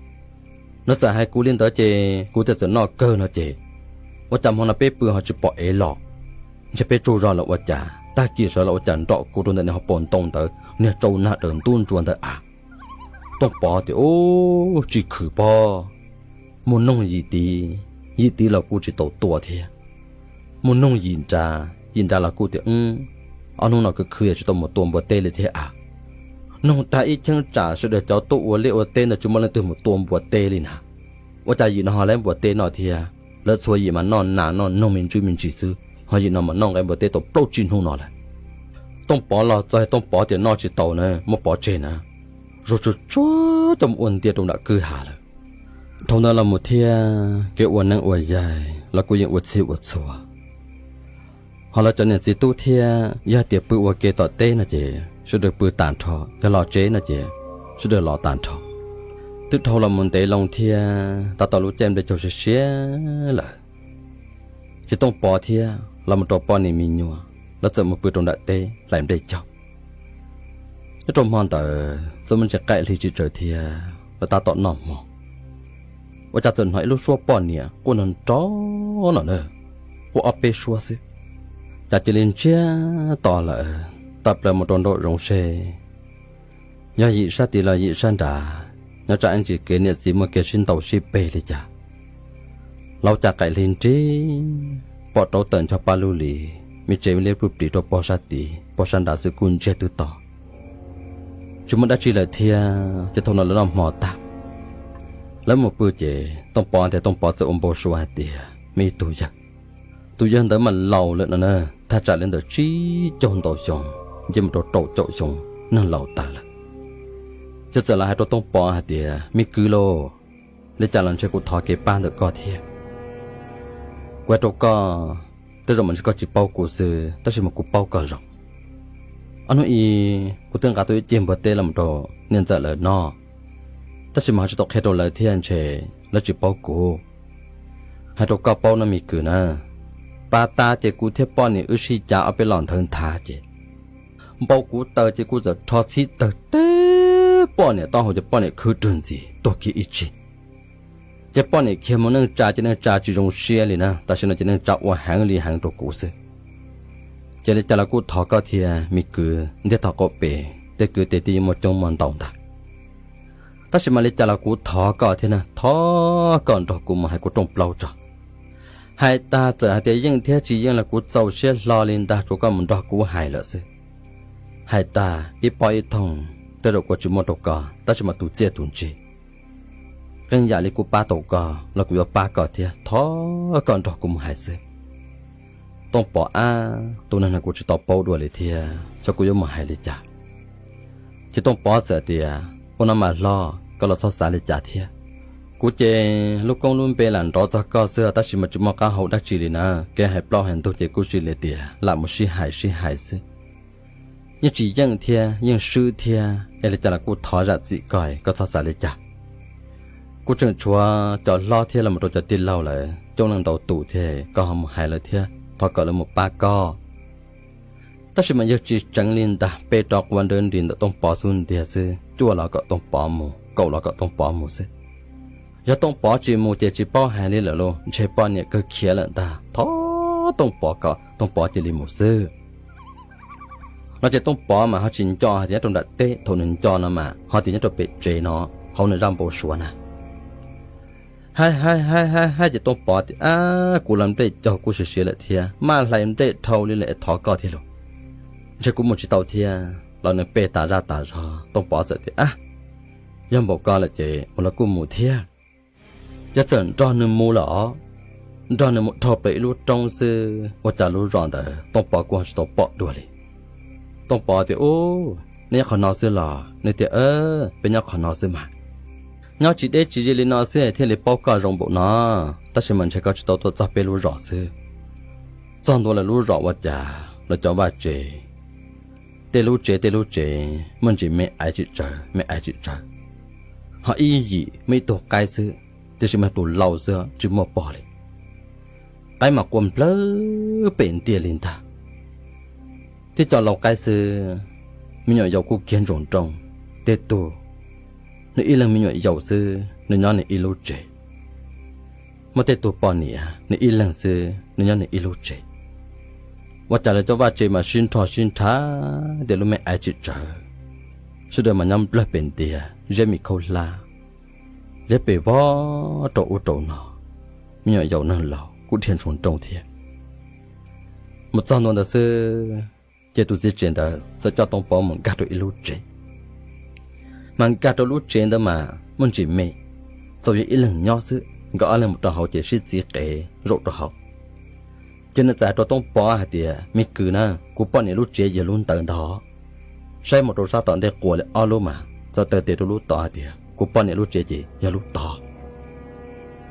Nws txawm hais kuv li ntawd ces kuv thiaj txawm noj kawg no ces, ua cas hmo no peb pw ho tsis pom ev los? Ntshe peb tsaug zog los ua cas, tag kis sawv los ua cas nrom kuv rau ntawm niag hauv paus ntoo ntawd, niag tsau nag daws ntub ntsuav ntawd av. Tooj Pov tias, ub, tsis khwm pob, mus noog yim tiv, yim tiv los kuj tsis tau tua thiab. Mus noog yim nra, yim nra los kuj tias, ob hnub no khwv khwv tsis tau mus tua npua teb li thiab av. Noog tag ib cheeb tsam sawv daws cov tuaj ua liaj ua teb ntawd tsis muaj leej twg mus tua npua teb li na. Ua cas yim no ho lawv npua teb noj thiab? Lawv txhua yim mas noj nas noj noog me ntsis me ntsis xwb, ho yim no mas noj nqaij npua teb tau plaub tsib hnub no lawm. Tooj Pov los txog, Tooj Pov tias noj tsis tau na, muab pov tseg na, zuag tsuag tsuag coj mus ua ntiag rau nram kwj ha lawm. Dhau ntawd los mus thiab kev ua neeb ua yaig los kuj yeej ua txhij ua txhua. Ho lawv cov niam txiv tub thiab yog hais tias pw ua ke tom teb no ces sawv daws pw tag nrho, yog los tsev no ces sawv daws los tag nrho. Twb dhau los mus ntev loo thiab tab tom lub caij nplej caug siab siab lawm, ces Tooj Pov thiab los mus rau poj niam me nyuam lawv txawm mus pw rau nram teb hlais nplej caug. Nyob rau hmo ntawd txawm muaj ntsis qaim hli tsis tsawg thiab lawv tab tom noj hmo, ua cas txawm hnov ib lub suab poj niam quaj nrov nrov no na, quaj ob peb suab xwb. Cas cia li ntsiag to lawm, tawm plaws mus rau nraum zoov seb yog yim sab tid los yim sab nrad, nyob tsam ib ntsis kev niam txiv muaj kev sib ntaus sib peg li cas. Los cas qaim hli nrig, pom rauv taws ncho paj lub li, me tsev me liab pluj plis rau pog sab tid, pog sab nrad xwb kuj ntsiag twb to. Tsis muaj dab tsi lawm thiab ces thaum no lawv noj hmo tag, lawv mus pw ces Tooj Pov tias Tooj Pov txawm ua npau suav hais tias muaj ib tug yawg, tus yawg ntawd mas laus lawm no na, thaj tsam li ntawm tsib caug ntau xyoo, nce mus rau rau caum xyoo, neeg laus tas lawm. Ces txawm los hais rau Tooj Pov hais tias me kwv lauj, li cas los ntshe kuv thov kev pab ntawm koj thiab. Kuv hais rau koj, tej zaum mas ntshe koj tsis paub kuv xwb tab sis mas kuv paub koj zoo. Ob hnub i kuv twb nqa tau ib ceg npua teb los rau niam ntxawm lawv noj, tab sis mas ho tsis tau qhia rau lawv thiab ntshe lawv tsis paub kuv. Hais rau koj paub no me kwv na, pas tas ces kuv thiab poj niam wb sib cav ob peb los nthawv nthav ces npau kuv taws ces kuv txawm rho txhib tawg teb poj niam taub hau ces poj niam khwb rwg ntxiv tuag kiag ib tsig. Ces poj niam khiav mus neej tsa ces neej tsa tsis zoo siab li na, tam sim no ces neej tsa ua heev li heev rau kuv xwb. Ces li cas los kuj thov koj thiab me kwv ntiag tog qaum pem tej kwv tej tij yeej muaj coob muaj ntau ntag. Tab sis mas li cas los kuv thov koj thiab na, thov koj nrog kuv mus hais kuv rooj plaub tso. Hais tas txawm hais tias yeej thiab tsis yeej los kuv txaus siab hlo li ntag, tsuav koj mus nrog kuv hais lawm xwb. Hais tas ib pob ib thooj tej zaum kuv tsis muab rau koj, tab sis mas tus txiaj tus ntsig qee yam li kuv pab tau koj los kuv yuav pab koj thiab, thov koj nrog kuv mus hais xwb. Tooj Pov, ab, tus neeg no kuv tsis tau paub dua li thiab, xyov kuv yuav mus hais li cas. Ces Tooj Pov txawm tias, ua no mas hlob, koj los txhob xav li cas thiab. Kuv ces lub koob lub npe lam nrov txog koj xwb tab sis mas tsis muaj qab hau dab tsi li na, kev hais plaub hais ntug ces kuj cia li tias lam mus sib hais sib hais xwb. Yeej tsis yeej thiab yeej swb thiab es li cas los kuj thov zam txim koj, koj txhob xav li cas. Kuv tseem tshuav cov hlob thiab los mus rau cov tij laug lawm coob leej ntau tus thiab, koj ho mus hais lawv thiab thov kom lawv mus pab koj. Tab sis mas yawg tsis tseev li ntag, peb rov quaj nrov nris ntawm Tooj Pov xub ntiag xwb, cuaj los kom Tooj Pov mus, kaum los kom Tooj Pov mus xwb. Yog Tooj Pov tsis mus ces tsis paub hais li lawm lauj, ntshe poj niam kawg khiav lawm ntag, thov Tooj Pov kom Tooj Pov cia li mus xwb. No ces Tooj Pov mas ho tsis nco hais tias nyob rau nram teb, thaum nws nco no mas ho tias nyob rau pem tsev no, hauv nws zaj npau suav na. Hais hais hais hais hais ces Tooj Pov tias, ab, kuv los nplej caug kuj siav siav lawm thiab, maj hlais nplej dhau li lawm es thov koj thiab lauj, ntshe kuv mus tsis tau thiab. Los nws pe tas zaj tas zog, Tooj Pov txawm tias, ab, yog npaum ko lawm ces mus los kuj mus thiab. Yog txawm nrog nws mus lawm os, nrog nws mus dhau plaws ib lub roob xwb, ua cas lub zos ntawd Tooj Pov kuj ho tsis tau pom dua li. Tooj Pov tias, ub, nej nyob qhov no xwb los? Nws tias, peb nyob qhov no xwb mas. Nyob tsis deb tsis ze li no xwb thiaj li paub koj zoo npaum no, tab sis mas ntshe koj tsis tau tuaj txog peb lub zos xwb. Txog ntua lawv lub zos ua cas lawv cov vaj tsev, tej lub tsev tej lub tsev muaj ntsis me aiv tsim tsawv me aiv tsim tsawv, ho ib yim muaj ib tug qaib xwb, tiam sis mas tus lau xwb tsis muaj pog li. Qaib mas quaj nplawg pem ntiag li ntag. Tib co lau qaib xwb, me nyuam yaus kuj kiag ntsoos nrooj, tej tug nws ib leeg me nyuam yaus xwb nws nyob nws ib lub tsev. Muaj tej tug poj niam nws ib leeg xwb nws nyob nws ib lub tsev. Ua cas lawv cov vaj tsev mas sib nrho sib nrhav tias lub me aiv tsim tsawv, sawv daws mas nyob nplawg pem ntiag ziab me khaub hlab, liab pes vog rau ub rau no, me nyuam yaus neeg laus kuj dhia ntsoos nrooj thiab. Mus txog ntua ntawd xwb, ces tus txiv tsev ntawd txawm coj Tooj Pov mus nkag rau ib lub tsev. Mas nkag rau lub tsev ntawd mas muaj ntsis me, txaus yog ib leeg nyob xwb, nkawd ob leeg mus rau hauv ces sib txiv qev zaum rau hauv. Ces nws txawm hais rau Tooj Pov hais tias, me kwv na, kuv poj niam lub tsev yog lub ntawd ntag. Saib mus rau sab tom ntej quas li ob lub mas txawm taw tes rau lub tod hais tias kuv poj niam lub tsev ces yog lub tod.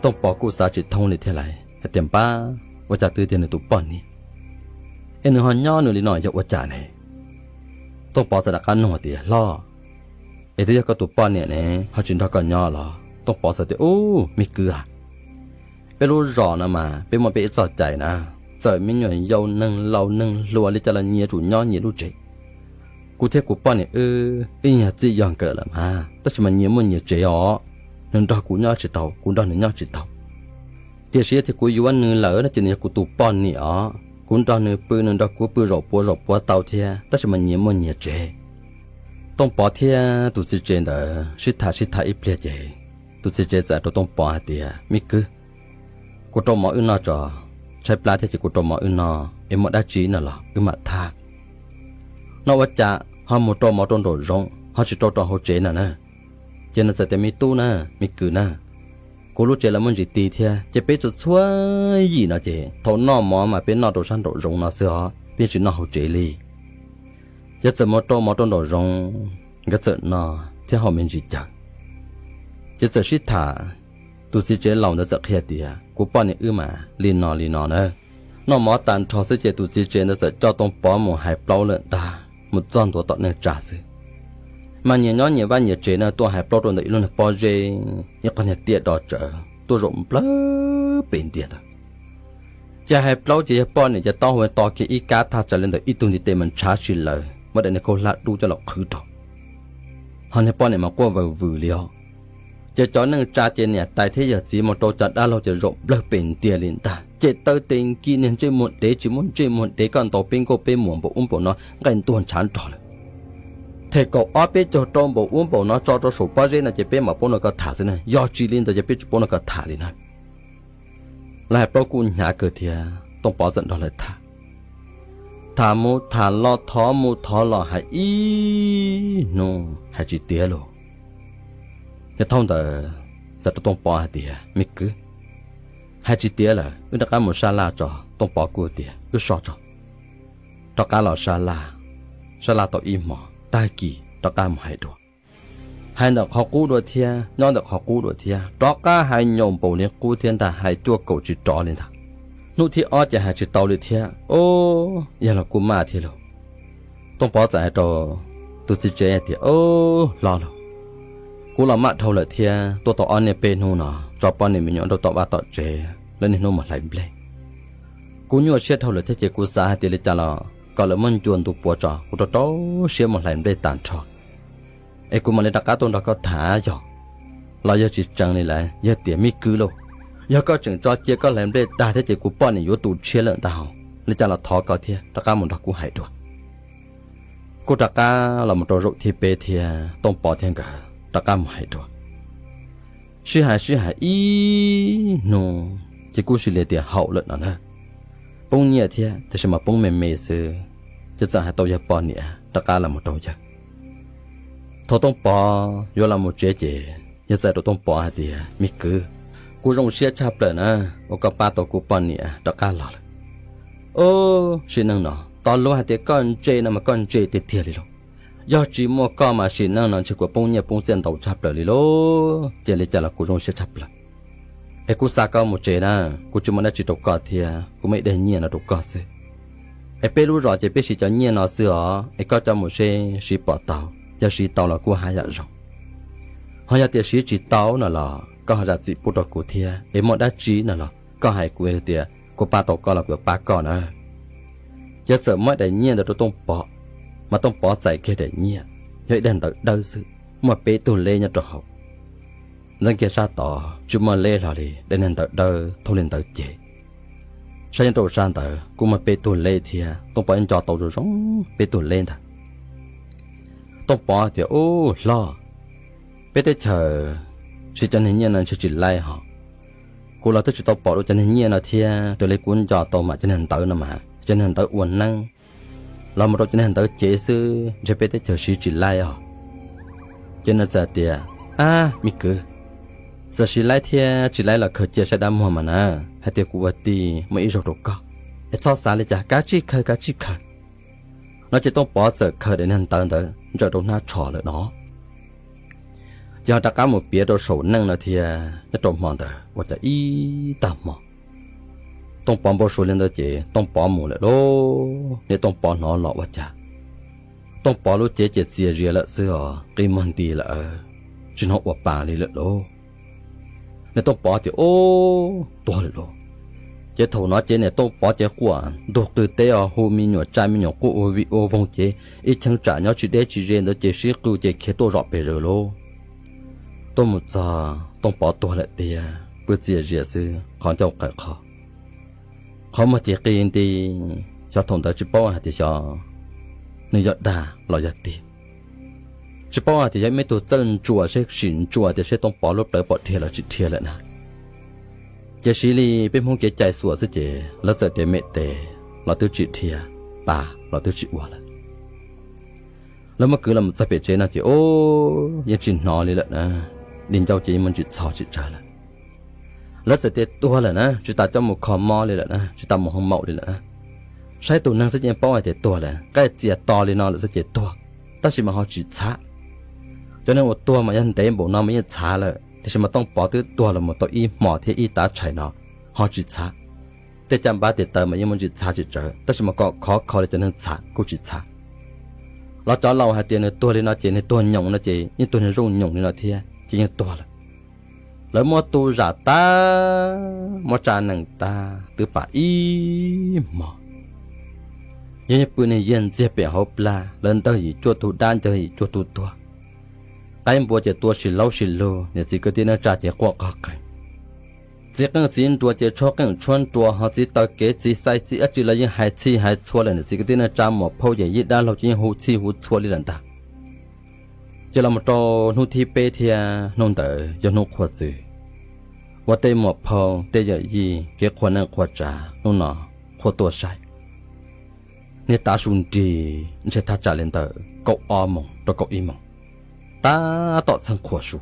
Tooj Pov kuj xav tsis thoob li thiab lauj, hais tias npab, ua cas twb tias nws tus poj niam es nws ho nyob nws li no yog ua cas ne? Tooj Pov txawm rov qab nug tias, hlob, es twb yog koj tus poj niam ne ho tsis nrog koj nyob los? Tooj Pov txawm tias, ub, me kwv a, peb lub zos no mas peb muaj peb ib txoj cai na, txawm me nyuam yaus neeg laus neeg hluas li cas los nyias tsum nyob nyias lub tsev. Kuv thiab kuv poj niam wb ib nyuag txij yog nkawm lawm mas tab sis mas nyias muaj nyias tsev os. Nws nrog kuv nyob tsis tau, kuv nrog nws nyob tsis tau. Tiam sis yog tias kuv yuav nws lawm no ces nws yog kuv tus poj niam os, kuv nrog nws pw nws nrog kuv pw zaum puav zaum puav tau thiab, tab sis mas nyias muaj nyias tsev. Tooj Pov thiab tus txiv tsev ntawd sib tham sib tham ib pliag ces tus txiv tsev txawm hais rau Tooj Pov hais tias, me kwv, kuv rau mov wb noj tso, tshaib plab thiab ces kuv rau mov wb noj es muaj dab tsi no los wb mam tham. No ua cas ho mus rau mov rau nraum zoov ho tsis rau rau hauv tsev no na? Ces nws txawm tias, me tub na, me kwv na, kuv lub tsev los muaj ntsis ti thiab ces peb txhua txhua yim no ces thaum noj mov mas peb noj rau sab nraum zoov no xwb os, peb tsis noj hauv tsev li. Ces txawm mus rau mov rau nraum zoov, nkawd txawm noj thiab haus me ntsis cawv. Ces txawm sib tham, tus txiv tsev laus ntawd txawm qhia tias, kuv poj niam wb mas li no li no na. Noj mov tas nrho xwb ces tus txiv tsev ntawd txawm coj Tooj Pov mus hais plaub lawm ntag, mus txog ntua tom neej tsa xwb. mas nyias nyob nyias vaj nyias tsev na, tuaj hais plaub rau ntawm ib lub niag pob zeb, ib qhov niag tiaj do tsawv tuaj zaum nplawg pes ntiag ntawd. Ces hais plaub ces yog poj niam ces taub hau to kiag ib kab thaj tsam li ntawm ib tug ntiv tes mas ntshav si lawm, muab daim niag khaub hlab dub coj los qhwv rau. Ho niag poj niam mas quaj vwm vwm li os. Ces cov neej tsa ces niam tais thiab yawm txiv mus rau cov dab laug ces zaum nplawg pes ntiag li ntag, ces taw tes nkis niag ntsej muag dev tsis muaj ntsej muag dev, koj ntaus peb nkauj peb muam npaum ub npaum no nqaij ntuag ntshav nrog lawm. Them kaum ob peb caug rau npaum ub npaum no tso rau saum pob zeb no ces peb mam paub nrog koj tham xwb na, yog tsis li ntawd ces peb tsis paub nrog koj tham li na. Lawv hais plaub kuj hnyav kawg thiab Tooj Pov txawm nrog lawv tham. Tham mus tham los thov mus thov los hais ib hnub hais tsis tiav lauj. Yog thaum ntawd txawm rau Tooj Pov hais tias, me kwv, hais tsis tiav lawm, wb rov qab mus sab laj tso. Tooj Pov kuj tias, wb so tso. Rov qab los sab laj, sab laj tau ib hmos tag kis rov qab mus hais dua. Hais ntawm qhov qub dua thiab nyob ntawm qhov qub dua thiab, rov qab hais nyaum npaum li qub thiab ntag, hais cuaj kaum tsis rov li ntag. Hnub thib ob ces hais tsis tau li thiab, o, yog los kuj maj thiab lauj. Tooj Pov txawm hais rau tus txiv tsev hais tias, o, hlob lauj, kuv los maj dhau lawm thiab, tuaj tau ob niaj peb hnub no tso poj niam me nyuam rau tom vaj tom tsev, lawv niaj hnub mus hlais nplej. Kuv nyuaj siab dhau lawm thiab ces kuv xav hais tias li cas los kom lawv muab ncua ntu puav tso, kuv rau rau siab mus hlais nplej tag nrho. Es kuv mam li rov qab tuaj nrog koj tham yog, los yog tsis tseev li lawm, yog tias me kwv lauj, yog koj tseem tso cia koj hlais nplej tag thiab ces kuv poj niam yuav tu tshiab lawm ntag hos, li cas los thov koj thiab rov qab mus nrog kuv hais dua. Kuj rov qab los mus rau zaum thib peb thiab Tooj Pov thiab nkawd rov qab mus hais dua. Sib hais sib hais ib hnub ces kuj sis li tias haum lawm no na, poob nyiaj thiab tiam sis mas poob me me xwb, ces txawm hais tau yawg poj niam rov qab los mus rau yawg. Thaum Tooj Pov yuav los mus tsev ces yawg txawm rau Tooj Pov hais tias, me kwv, kuv zoo siab tshaj plaws na, uas koj pab tau kuv poj niam rov qab los lawm. O, sim neej no tos luag hais tias koj ntse no mas koj ntse tiag tiag li lauj. Yog tsis muaj koj mas sim neej no ntshe kuv poob nyiaj poob txiaj ntau tshaj plaws li lauj, ces li cas los kuv zoo siab tshaj plaws. Es kuv xa koj mus tsev na, kuv tsis muaj dab tsi rau koj thiab, kuv muaj ib daim nyiaj no rau koj xwb. Es peb lub zos ces peb siv cov nyiaj no xwb os, es koj coj mus seb siv pom tau, yog siv tau los kuj haj yam zoo. Ho yog tias siv tsis tau no los koj ho zam txim pub rau kuv thiab, es muaj dab tsi no los koj hais kuv tias kuv pab tau koj los kuv pab koj na. Ces txawm muab daim nyiaj ntawd rau Tooj Pov, mas Tooj Pov txais kiag daim nyiaj, yog ib daim ntawv dawb xwb, muaj peb tug leb nyob rau hauv. Ntxeev kiag sab tod tsis muaj leb hlo li, daim niag ntawv dawb thauj li ntawv cev. Saib nyob rau sab ntawd kuj muaj peb tug leb thiab, Tooj Pov nco tau zoo zoo peb tug leb ntawd. Tooj Pov tias, ub hlob, peb teb chaws siv cov niag nyiaj no ntshe tsis laib hos. Kuv los twb tsis tau pom dua cov niag nyiaj no thiab, raws li kuv nco tau mas cov niag ntawv no mas cov niag ntawv ua neeb los mus rau cov niag ntawv cev xwb, ntshe peb teb chaws siv tsis laib os. Ces nws txawm tias, ab me kwv, txawm siv laib thiab tsis laib los khaws cia saib dab muag mas na, hais tias kuv ua tij muaj ib zaug rau koj, es txhob xav li cas, kav tsij khaws kav tsij khaws. No ces Tooj Pov txawm khaws daim niag ntawv ntawd ntsawm rau hnab tsho lawm no. Ces ho rov qab mus piav rau saum neej no thiab, nyob rau hmo ntawd ua cas ib tag hmo Tooj Pov npau suav li ntawd ces Tooj Pov mus lawm lauj. Niam Tooj Pov hnov los ua cas, Tooj Pov lub cev ces txias zias lawm xwb os, qi muag nti lawm, tsis hnov ua pa li lawm lauj. Niam Tooj Pov tias, ub, tuag lawm lauj. Ces thaum no ces niam Tooj Pov ces quaj ntug qw teb os, hu me nyuam tsa me nyuam quaj ua vij ua voog ces ib cheeb tsam nyob tsis deb tsis ze ntawd ces sib qw ces khiav tuaj zom pes zaws lauj. Tuaj mus txog Tooj Pov tuag lawm tiag, pw txias zias xwb, qhov ncauj qawm qho, qhov muag ces qi nti, xyov thaum ntawd tsis paub hais tias xyov nws yog dag los yog tiag. Tsis paub hais tias yog ib me tug txawj ntsuas seb sim ntsuas tias seb Tooj Pov lub plawv pom dhia los tsis dhia lawm na. Ces siv li peb Hmoob kev cai xuas xwb ces lawv txawm tias mem tes los twb tsis dhia, pa los twb tsis ua lawm. Lawv muab kwv los mus txog pem tsev no ces, ub, yeej tsis hnov li lawm na, di ncauj ces yeej muaj ntsis txho tsis tsawg lawm. Lawv txawm tias tuag lawm na, tsis tas coj mus kho mob li lawm na, tsis tas mus hoo maum li lawm na. Saib tus neeg xwb ces paub hais tias tuag lawm, nqaij txias to li no lawm xwb ces tuag, tab sis mas ho tsis txhav. Cov neeg uas tuag mas yog ntev npaum no mas yeej txhav lawm, tiam sis mas Tooj Pov twb tuag los mus tau ib hmos thiab ib tav tshais no ho tsis txhav. Tej caj npab tes taw mas yeej muaj ntsis txhav tsis tsawg, tab sis mas kom khov kho li cov neeg txhav kuj tsis txhav. Los cov laus hais tias nws tuag li no ces nws tuag nyoos no ces yeej tuag nws zoo nyoos li no thiab ces yeej tuag lawm. Lawv muab tu zam tag, muab tsa nees tag twb pam ib hmos. Yog pw niag yiag ntxiag pem hauv plag, lawv ntawg yim cuaj tug dab, ntawg yim cuaj tug tuag. Qaib npua ces tua sis laub sis lug, niam txiv kwv tij neej tsa ces quaj qog qees. Txiv qeej txiv nruas ces tshuab qeej tshuab nruas, ho txiv taw kev txiv xai txiv dab tsi los yeej hais txhij hais txhua lawm. Niam txiv kwv tij neej tsa muam phauj yawm yij dab laug ces yeej hu txhij hu txhua li lawm ntag. Ces los mus rau hnub thib peb thiab hnub ntawd yog hnub qhua txws, ua tej muam phauj tej yawm yij kev qhua neej qhua tsav hnub no qhua tuaj saib. Niag tav su nrig ntshe thaj tsam li ntawm kaum ob moos rau kaum ib moos, tab tom txheeb qhua su.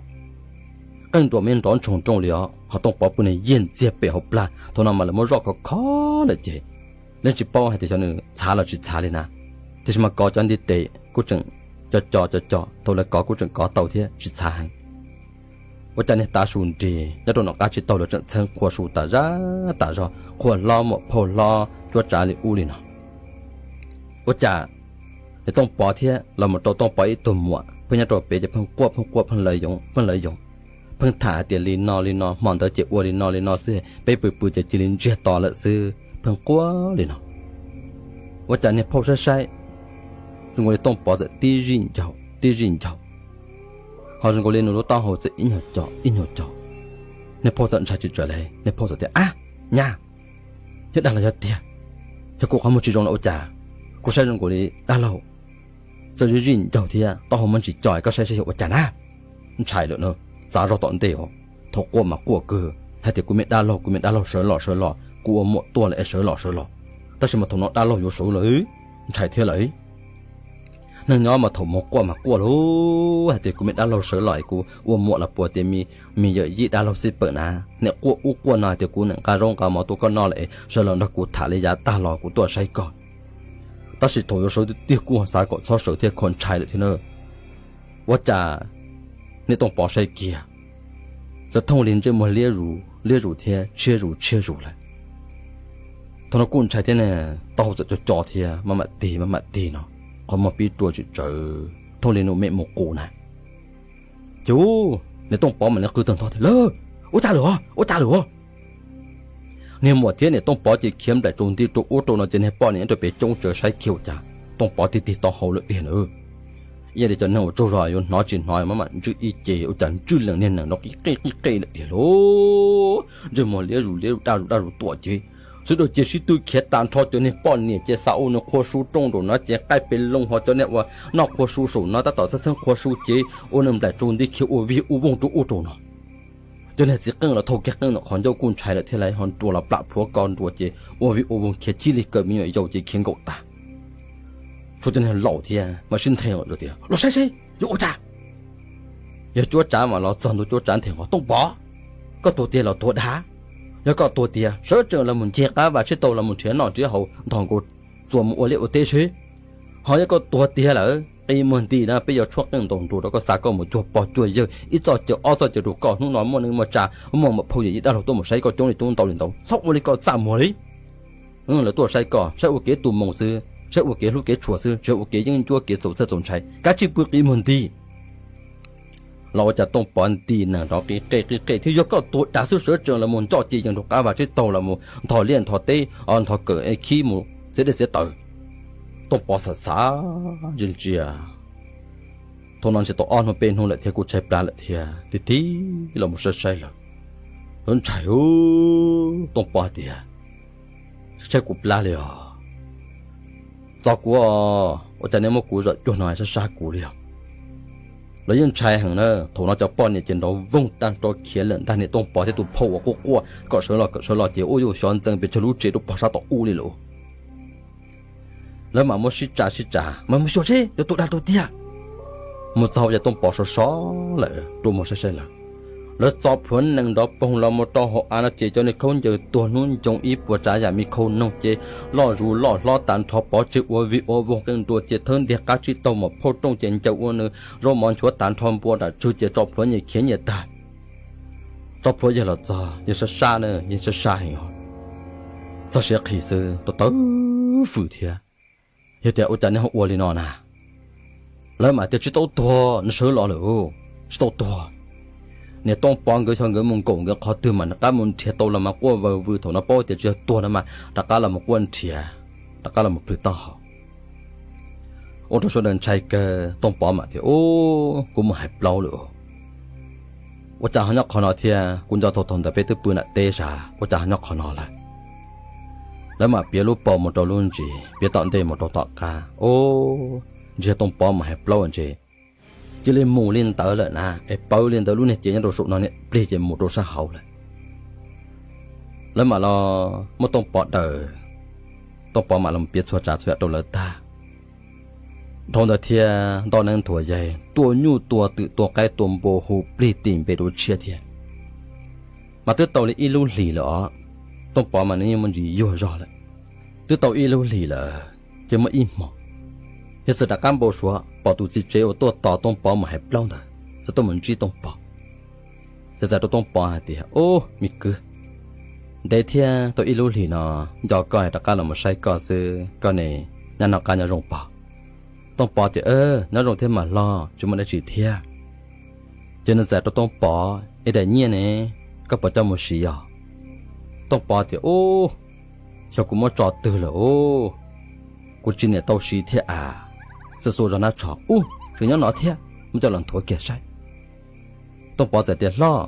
Qeej nruas me nrov ntshoo nrooj li os, ho Tooj Pov pw niag yiag ntxiag pem hauv plag. Thaum no mas lawv muab zoj khov kho lawm ces yeej tsis paub hais tias xyov nws txhav los tsis txhav li na. Tiam sis mas kov cov ntiv tes kuj tseem co co co co, thaum lawv kov kuj tseem kov tau thiab tsis txhav heev. Ua cas niag tav su nrig nyob rau nom qab tsib taug lawv tseem txheeb qhua su tas zaj tas zog, qhua hlob muam phauj hlob cuab tsav li ub li no. Ua cas niag Tooj Pov thiab los mus rau Tooj Pov ib tug muam pheej nyob rau pem ces pheej quaj pheej quaj pheej lawv yoov pheej lawv yoov, pheej tham hais tias li no li no, hmo ntawd ces ua li no li no xwb, peb pw pw ces cia li ntsiag to lawm xwb, pheej quaj li no. Ua cas niag phauj saib saib zoo nkaus li Tooj Pov txawm tib zij ncaug tib zij ncaug, ho zoo nkaus li nws lub taub hau txawm ib nyuag co ib nyuag co. Niag phauj txawm ntshai tsis tsawg li, niag phauj txawm tias, Ab, nyab, yog dag los yog tiag? Yog kuv qhov muag tsis zoo los ua cas? Kuv saib zoo nkaus li dab laug txawm zij zij ncaug thiab taub hau muab ntsis co, koj saib saib yog ua cas na? Ntshai lawm na, txav zog tom ntej os. Thaum quaj mas quaj kawg hais tias kuv me dab laug, kuv me dab laug sawv los sawv los, kuv ua muam tuaj lawm es sawv los sawv los. Tab sis mas thaum no dab laug yuav sawv lawm, ntshai thiab lawm. Neeg nyob mas thaum mus quaj mas quaj lauj, hais tias kuv me dab laug sawv los es kuv ua muam los puas tias me yawm yij dab laug xij pawm na, niam quaj ub quaj no hais tias kuv niam nqa zaub nqa mov tuaj koj noj lawm es sawv los nrog kuv tham li yav tag los kuv tuaj saib koj. Tab sis thaum yuav sawv tiag tiag kuj xav kom txhob sawv thiab, kho ntshai lawm thiab na. Ua cas niam Tooj Pov saib kiag, txawm thooj li ntsej muag liab zus liab zus thiab tshiab zus tshiab zus lawm. Thaum no kuj ntshai thiab ne, taub hau txawm co co thiab maj mam tig maj mam tig no, qhov muag pib rua tsis tsawv, thooj li nws me mus qus na. Ces niam Tooj Pov mam li qw tag nrho tias, Lawm, ua cas lawm os, ua cas lawm os? Niag muam thiab niam Tooj Pov ces khiav nplaim tsaus nti rau ub rau no ces niag poj niam nyob rau pem coob tsawv saib kiag ua cas Tooj Pov tig tig taub hau lawm tiag na. Ib yam li cov neeg uas tsaug zog yuav hnov tsis hnov maj mam ntswj ib ce, ua cas ntswj lees niag nees no qis qej qis qej lawm tiag lauj. Ntsej muag liab zus liab zus daj zus daj zus tuam ces sawv daws cia sib tw khiav tag nrho, cov niag poj niam ces xav ua nws qhua su rooj nraum no ces qaij pes loo, ho cov niag uas noj qhua su saum no tab tom txeeb txeeb qhua su ces ua nws nplaim tsaus nti khiav ua vig ua voog rau ub rau no. Cov niag txiv qeej los thauj kiag qeej ntawm qhov ncauj kuj ntshai lawm thiab lauj, ho nruas los plam plhuav ko nruas ces ua vig ua voog khiav chib li kawm me nyuam yaus ces khiav nkaum tas. Tshuav cov niag laus thiab mas sib nthe tias, Los saib seb yog ua cas. Yog cuab tsav mas los txog ntua cuab tsav nthe nqos, Tooj Pov, koj tuag tiag los tuag dav? Yog koj tuag tiag sawv tsees los mus ncig qab vaj tsib taug los mus nrhiav noj nrhiav haus nthos nkaus txuas mus ua liaj ua teb seb. Ho yog koj tuag tiag lawm qi muag nti na, peb yuav tshuab qeej ntaus nruas rau koj, xa koj mus cuag pog cuag yawg ib txoj caw ob txoj caw rau koj. Hnub no muaj neej muaj tsav, muaj muam phauj yawm yij dab laug tuaj mus saib koj coob li coob ntau li ntau, txhob ua li koj txaj muag li. Lawv tuaj saib koj saib ua kev tu moo xwb, saib ua kev hlub kev tshua xwb, tsis ua kev yeeb ncuab kev txaus txhawj txaus ntshai, kav tsij pw qi muag nti. Los ua cas Tooj Pov nti nees nrov qi qej qi qej thiab, yog koj tuag dav xwb sawv tsees los mus ncoj ci yees rau qab vaj tsib taug los mus nthos liaj nthos teb, nthos kawm khib mus txiav dej txiav taws. Tooj Pov xav xav ntsia ntsia, thaum no ntshe tau ob hnub peb hnub lawm thiab kuj tshaib plab lawm thiab, tig tig los mus saib saib lawm. Lawv ntshai, Tooj Pov hais tias, Saib kuv plab li os, txo kuv, ua cas nej muab kuv zam cuag no sab sab kuv li os? Lawv yeej ntshai heev na. Thaum no cov poj niam ces nrov voog tag nrho khiav lawm ntag. Niam Tooj Pov thiab tus phauj uas quaj quaj kom sawv los kom sawv los ces ua yuj xyov ntxeev pes tsawg lub tsev rau pog sab tom ub li lawm. Lawv mam muab sib tsa sib tsa mas mus xyuas seb yuav tuag dag tuag tiag. Mus txog ces Tooj Pov sov sov lawm, rua muag saib saib lawm. Lawv txo plhuav nees nrov poog los mus rau hauv av no ces cov niag khaub ncaws tuag hnub ncoo ib puas tsav yam me khau noog ces loj zus loj hlob tas nrho, pov tseg ua vig ua voog qeej nruas ces thawb ntiag qab tsib taug, muam phauj rooj ces ncaws ua nws zaub mov nchuav tas nrho, npua nram tswg ces tso plhuav nyias khiav nyias tag. Tso plhuav yawg los txog yawg sab sab na, yeej sab sab heev os. Txog siav qhi xwb tau tawv fwm thiab. Yog tias ua cas nej ho ua li no na? Lawv mam tias tsis tau tuag, nws sawv los lawm, tsis tau tuag. Niam Tooj Pov nkawd xyov nkawd mus nkaum nkawd qhov twg mas rov qab mus nrhiav tau los mas quaj vawg vwg, thaum no paub tias tsis yog tuag no mas rov qab los mus quaj nrhiav, rov qab los mus plhws taub hau. Ua rau sawv daws ntshai kawg, Tooj Pov mam tias, Ub, kuv mus hais plaub lawm, ua cas ho nyob qhov no thiab? Kuv nco thaum thaum ntawd peb twb pw nram teb sas, ua cas ho nyob qhov no lawm? Lawv mam piav lub paus mus rau lub ntsis, piav tom ntej mus rau tom qab, Ub, ntshai Tooj Pov mus hais plaub ntshe cia li mus li ntawd lawm na, es pawv li ntawd lub niag cev nyob rau saum no niam plig ces mus rau sab hauv lawm. Lawv mam los muab Tooj Pov daws, Tooj Pov mam los piav txhua tsav txhua yam rau lawv tag. Dhau ntawd thiab nto neeb nthuav yaig, tua nyuj tua twm tua qaib tua npua hu plig tis npe rau tshiab thiab. Mas twb tau li ib lub hlis lawm os, Tooj Pov mas nws yeej muaj ntsis yuag zog lawm. Twb tau ib lub hlis lawm, ces muaj ib hmo, yog txawm rov qab npau suav pom tus txiv tsev uas tuaj tos Tooj Pov mus hais plaub ntawd txawm tuaj mus ntsib Tooj Pov. Ces txawm rau Tooj Pov hais tias, Ub, me kwv, ntev thiab tau ib lub hlis no, nco koj rov qab los mus saib koj xwb, koj ne, nyob noj qab nyob zoo pog? Tooj Pov tias, Nyob zoo thiab mas hlob, tsis muaj dab tsi thiab. Ces nws txawm rau Tooj Pov, Ib daim nyiaj ne, koj puas coj mus siv os? Tooj Pov tias, Ub, xyov kuv muab tso twg lawm os, kuv tsis niam tau siv thiab as. Txawm xuas zog nab tsho, Ub, tseem nyob no thiab, muab coj los nthuav kiag saib. Tooj Pov txawm tias, Hlob,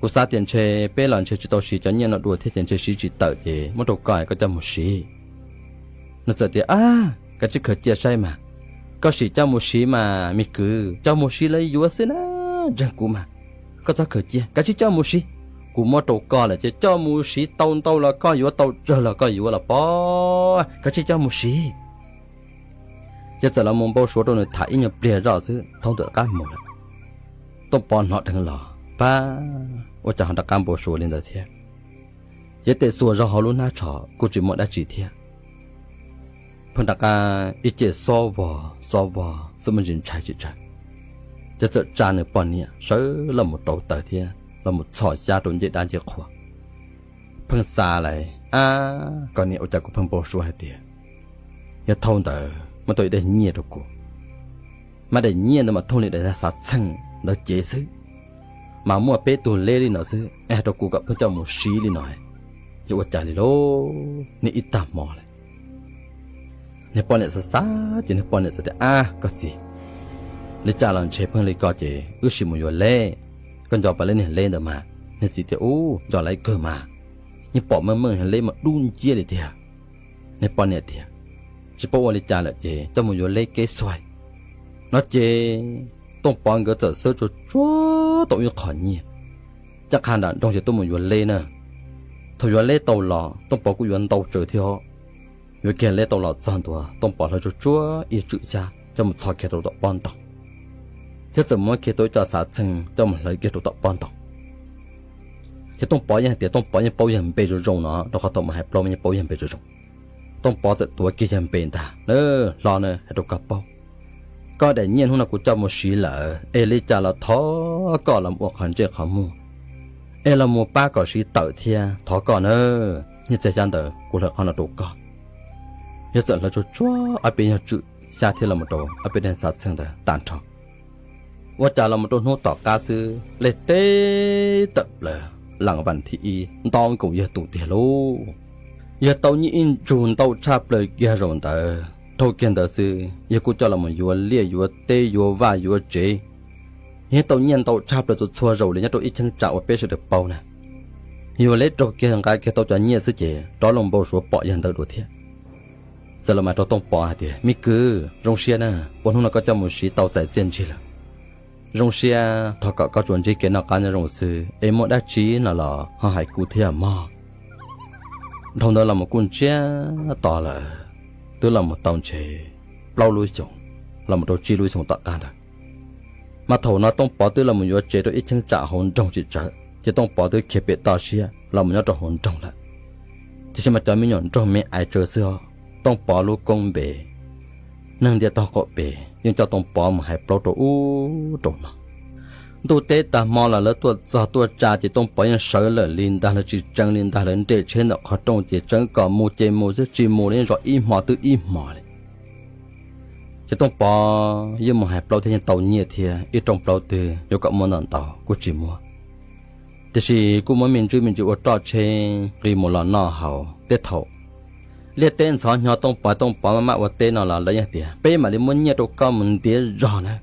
kuv xav tias ntshe peb los ntshe tsis tau siv cov nyiaj no dua thiab ces ntshe siv tsis tawm ces muab rau koj, koj coj mus siv. Nws txawm tias, Ab, kav tsij khaws cia saib mas, koj sim coj mus siv mas me kwv, coj mus siv lawv yuav xwb na, ntseeg kuv mas, koj txhob khaws cia, kav tsij coj mus siv. Kuv muab rau koj lawm ces coj mus siv, tau ntau los koj yuav, tau tsawg los koj yuav los pog, kav tsij coj mus siv. Ces txawm los mus npau suav rau nws tham ib nyuag pliag zoj xwb, thaub ntawm rov qab mus lawm. Tooj Pov hnov dheev los, Pab, ua cas ho rov qab npau suav li ntawd thiab? Ces tej xuas zog hauv lub hnab tsho kuj tsis muaj dab tsi thiab. Pheej rov qab ib ce xob vog xob vog xwb, muaj ntsis ntshai tsis tsawg. Ces txawm tsa nws poj niam sawv los mus rauv taws thiab los mus txhos xyab rau ncej dab ncej qhua. Pheej xav lawm, Ab, koj niam, ua cas kuv pheej npau suav hais tias yog thaum ntawd muab tau ib daim nyiaj rau kuv, mas daim nyiaj ntawd mas thooj li daim xav txheej ntawd cev xwb, mas muaj peb tug leb li no xwb es hais rau kuv kom pheej coj mus siv li no, yog ua cas li lauj, niaj ib tag hmo lawm. Niag poj niam xav xav ces niag poj niam txawm tias, Ab, koj txiv, li cas los ntshe pheej li ko ces wb sim mus yuav leb, koj nco pab leb niag leb ntawd mas? Niag txiv tias, Ub, nco lawv kawg mas, yeej pom meej meej, leb mas dub nciab li tiag. Niag poj niam tias, Tsis paub ua li cas lawm ces coj mus yuav leb keb xuaig. No ces Tooj Pov nkawd txawm xawb tsuag tsuag tau ib qho nyiaj, caj qha nram nroog ces tuaj mus yuav leb na. Thaum yuav leb tau los Tooj Pov kuj yuav ntau tsawg thiab, yuav kiag leb tau los txog ntua Tooj Pov hlawv tsuag tsuag ib tswm xyab coj mus txhos kiag rau tom pob ntoo, thiab txawm muab kiag tau ib co xav txheej coj mus hlawv kiag rau tom pob ntoo. Ces Tooj Pov yeej hais tias Tooj Pov yeej paub yawg npe zoo zoo no, rau qhov thaum mus hais plaub yeej paub yawg npe zoo zoo. Tooj Pov txawm tuav kiag yawg npe ntag, Na, hlob na, hais rau koj paub, koj daim nyiaj hnub no kuv coj mus siv lawm es li cas los thov koj los ua qhov ntsej qhov muag es los mus pab kom siv tawm thiab, thov koj na. Nyiaj txiag xyab ntawd kuv hlawv qhov no rau koj. Yawg txawm hlawv tsuag tsuag ob peb nyuag tswm xyab thiab los rau ob peb daim xav txheej ntawd tag nrho. Ua cas los mus rau hnub tom qab xwb, lej teb tawm plaws, lam vas thib ib nto nkaus yawg tus tiag lauj. Yawg tau nyiaj ib ntsug ntau tshaj plaws kiag zaum ntawd, dhau kiag ntawd xwb yawg kuj coj los yuav liaj yuav teb yuav vaj yuav tsev. Yawg tau nyiaj ntau tshaj plaws txhua txhua zaus li nyob rau ib cheeb tsam uas peb sawv daws paub na. Yuav leb raug kiag nqa kiag tau cov nyiaj xwb ces rov los npau suav pom yawg ntawd dua thiab. Txawm los mas rau Tooj Pov hais tias, Me kwv, zoo siab na, ua hnub no koj coj mus siv tau txais txiaj ntsig lawm. Zoo siab, thov kom koj tsuas ntsib kev noj qab nyob zoo xwb es muaj dab tsi no los ho hais kuv thiab mog. Dhau ntawd los mus kuj ntsiag to lawm, twb los mus tau ntshe plaub lub xyoos los mus rau tsib lub xyoos tom qab ntawd. Mas thaum no Tooj Pov twb los mus yuav tsev rau ib cheeb tsam hauv nroog tsis tsawg, ces Tooj Pov twb khiav pem toj siab los mus nyob rau hauv nroog lawm. Tiam sis mas cov me nyuam nroog me aiv tsawv xwb os, Tooj Pov lub koob npe, neeg ntiaj teb qaum pem yeej coj Tooj Pov mus hais plaub rau ub rau no. Ntuj teb tag hmo los lawv tuaj txog tuaj tsa ces Tooj Pov yeej sawv lawm li ntag, lawv tsis tseev li ntag, lawv nres tsheb ntawm qhov rooj ces tseev kom mus ces mus xwb, tsis mus li zov ib hmo twb ib hmo li. Ces Tooj Pov yeej mus hais plaub thiab yeej tau nyiaj thiab, ib rooj plaub twg yuav kom muab ntau ntau kuj tsis muab, tiam sis kuj muab me ntsis me ntsis ua roj tsheb nqi mus los noj haus. Tej thaum liaj teb ntxhov hnyo Tooj Pov, Tooj Pov maj maj ua teb no los lawv yeej tias peb mam li muab nyiaj rau koj mus ntiav zog na.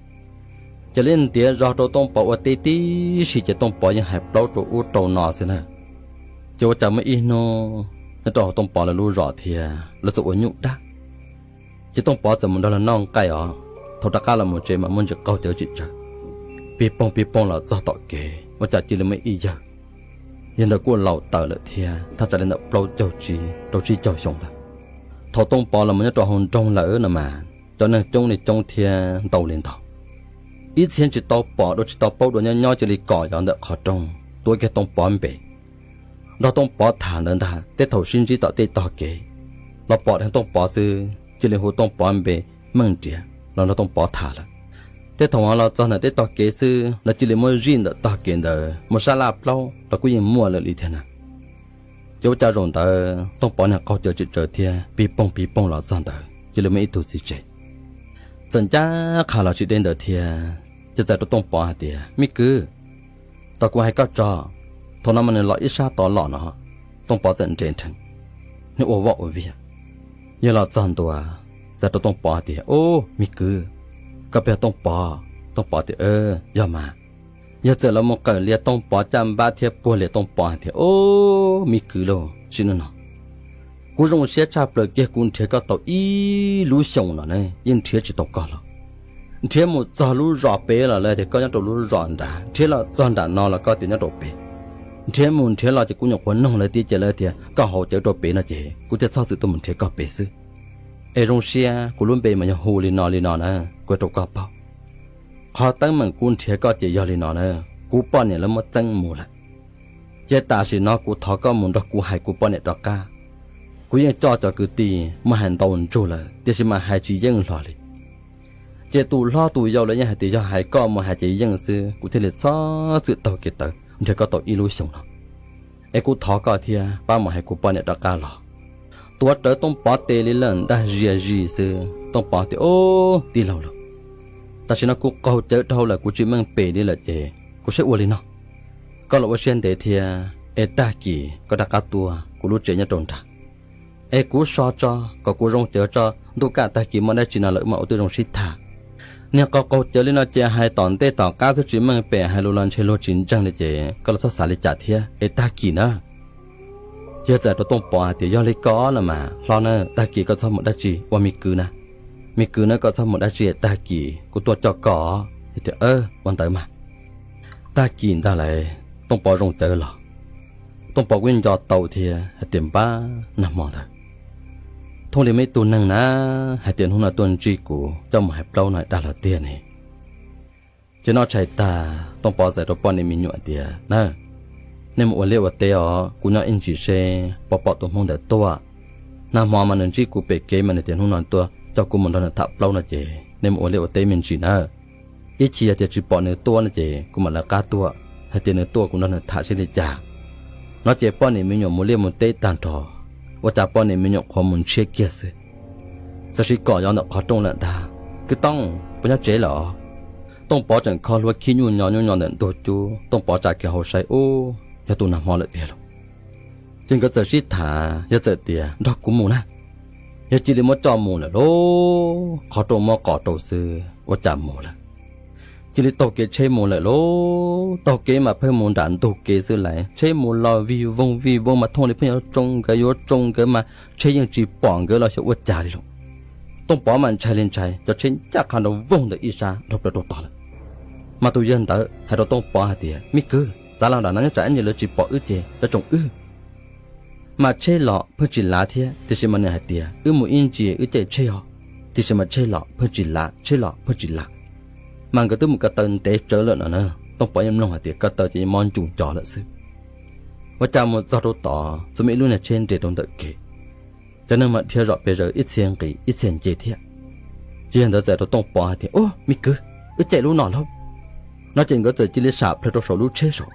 Ces lawv ntiav zog rau Tooj Pov ua teb tib si ces Tooj Pov yeej hais plaub rau ub rau no xwb na. Ces ua cas muaj ib hnub nyob rau hauv Tooj Pov lawv lub zos thiab lawv txawm ua nyuj dab. Ces Tooj Pov txawm mus nrog lawv noj nqaij os, thaum rov qab los mus tsev mas muaj ntsis qaug cawv tsis tsawg, pig poog pig poog los txog tom kev ua cas cia li muaj ib yawg, yawg ntawd kuj laus taws lawm thiab thaj tsam li ntawm plaub caug tsib rau tsib caug xyoo ntawd. Thaum Tooj Pov los mus nyob rau hauv nroog lawm no mas cov neeg coob li coob thiab ntau li ntau. Ib txhia tsis tau pom dua tsis tau paub dua nyob nyob cia li kom yog ntawm qhov rooj tuav kiag Tooj Pov npe, nrog Tooj Pov tham ntawd ntag. Tej thaum sib ntsib tom tej tog kev los pom dheev Tooj Pov xwb cia li hu Tooj Pov npe, Meej Nriav los nrog Tooj Pov tham lawm. Tej thaum ho los txog ntawm tej tog kev xwb los cia li muab zij ntawm tog kev ntawd mus sab laj plaub los kuj yeej muaj lawm li thiab na. Ces ua cas zaum ntawd Tooj Pov niag qaug cawv tsis tsawg thiab pig poog pig poog los txog ntawd cia li muaj ib tug txiv tsev txawm ncaj qha los tsis deb ntawd thiab, ces txawm rau Tooj Pov hais tias, Me kwv, tos kuv hais koj tso. Thaum no mas nws los ib sab tod los no. Tooj Pov txawm nres nrheev, nws ua voj ua viag. Yog los txog ntua, txawm rau Tooj Pov hais tias, Ub, me kwv, koj puas yog Tooj Pov? Tooj Pov tias, Yog mas. Yog txawm los mus qawm lias Tooj Pov caj npab thiab puag lias Tooj Pov hais tias, Ub, me kwv lauj, sim neej no kuv zoo siab tshaj plaws kiag, kuv nrhiav koj tau ib lub xyoos no ne yeej nrhiav tsis tau koj los. Nrhiav mus txog lub zos pem los lawv tias koj nyob rau lub zos nrad, nrhiav los txog nram no los koj tias nyob rau pem. Nrhiav mus nrhiav los ces kuv nyuam qhuav noog lawv tias, ces lawv tias koj haus cawv rau pem no ces kuv thiaj txhob txwm tuaj mus nrhiav koj pem xwb. Es zoo siab kuv lub npe mas yog hu li no li no na, kuv rau koj paub. Qhov teeb meem kuv nrhiav koj ces yog li no na, kuv poj niam lawv muab txeeb mus lawm. Ces tam sim no kuv thov koj mus nrog kuv hais kuv poj niam rov qab. Kuv yeej coj cov kwv tij mus hais ntau ntsug lawm tiam sis mas hais tsis yeej hlo li. Ces tus hlob tus yau lawv yeej hais tias yog hais koj mus hais ces yeej xwb, kuv thiaj li txhob txwm taug kev tawv nrhiav koj tau ib lub xyoos no. Es kuv thov koj thiab pab mus hais kuv poj niam rov qab los. Tuav rawv Tooj Pov tes li lawm ntag, zia zis xwb. Tooj Pov tias, Ub, tij laug lauj, tam sim no kuv qaug cawv dhau lawm, kuv tsis meej pem li lawm ces kuv saib ua li no, koj los ua siab ntev thiab es tag kis koj rov qab tuaj kuv lub tsev nyob rau nrad, es kuv so tso kom kuv zoo cawv tso, ntuj kaj tag kis muaj dab tsi no lawm wb mam ua tib zoo sib tham. Niag qaug qaug cawv li no ces hais tom ntej tom qab xwb tsis meej pem, hais lus los ntshe luag tsis ntseeg li ces koj los txhob xav li cas thiab es tag kis na. Ces txawm rau Tooj Pov hais tias, Yog li ko los mas hlob na, tag kis koj txhob mus dab tsi ua me kwv na. Me kwv na, koj txhob mus dab tsi, tag kis kuv tuaj coj koj. Tias, Ua ntawd mas. Tag kis ntag lauj, Tooj Pov zoo cawv los. Tooj Pov kuj nco tau thiab hais tias, Npab, nag hmo ntawd thooj li muaj ib tug neeg na, hais tias hnub no tuaj ntsib kuv coj mus hais plaub no dag los tiag ne. Ces noj tshais tag, Tooj Pov txawm rau poj niam me nyuam tias, Na, nej mus ua liaj ua teb os, kuv nyob ib ntsis seb puas pom tus hmoob ntawd tuaj. Nag hmo mas nws ntsib kuv pem kev mas nws tias hnub no tuaj coj kuv mus nrog nws tham plaub no ces nej mus ua liaj ua teb me ntsis na. Ib chim yog tias tsis pom nws tuaj no ces kuv mam lawv qab tuaj, hais tias nws tuaj kuv nrog nws tham seb li cas. No ces poj niam me nyuam mus liaj mus teb tag nrho, ua cas poj niam me nyuam qhuav mus ntshiab kiag xwb, txawm sib kom yov ntawm qhov rooj lawm ntag. Kwv Tooj, puas nyob tsev lawm os? Tooj Pov tseem kho hlua khib nyuj nyo nyuj nyo ntawm ntug cub, Tooj Pov tsa kiag hauv saib, ub, yog tus nag hmo lawm tiag lauj. Ces nkawd txawm sib tham, yog txawm tias, Nrog kuv mus na. Yog cia li muab coj mus lawm lauj, qhov rooj muab qos rau xwb ua cas mus lawm. Cia li taug kev tsheb mus lawm lauj. Taug kev mas pheej mus nram ntug kev xwb lauj, tsheb mus los vij voog vij voog mas thooj li pheej yuav tsoo nkawd yuav tsoo nkawd mas tsheb yeej tsis pom nkawd los xyov ua cas li lauj. Tooj Pov mas ntshai li ntshai, cov tsheb ncaj qha nrov voog ntawm ib sab dhau plaws rau tod lawm. Mas tus yawg ntawd hais rau Tooj Pov hais tias, Me kwv, txav los nram no nyob tsam ib ntsis lawv tsis pom wb ces lawv tsoo wb. Mas tsheb los pheej tsis lav thiab, tiam sis mas nws hais tias, Wb mus ib ntsis wb caij tsheb os. Tiam sis mas tsheb los pheej tsis lav, tsheb los pheej tsis lav. Mas nkawd twb mus ko taw ntev tsawv lawm no na, Tooj Pov yeej mloog hais tias ko taw ces yeej mob ncus nco lawm xwb. Ua cas mus txog rau tod txawm muaj ib lub niag tsheb nres rau ntawm kev. Cov neeg mas dhia zom pes zaws ib txhia nqis ib txhia nce thiab. Ces yog ntawd txawm rau Tooj Pov hais tias, Ub, me kwv, wb caij lub no lauj. No ces nkawd txawm cia li sam plhaws rau saum lub tsheb saud.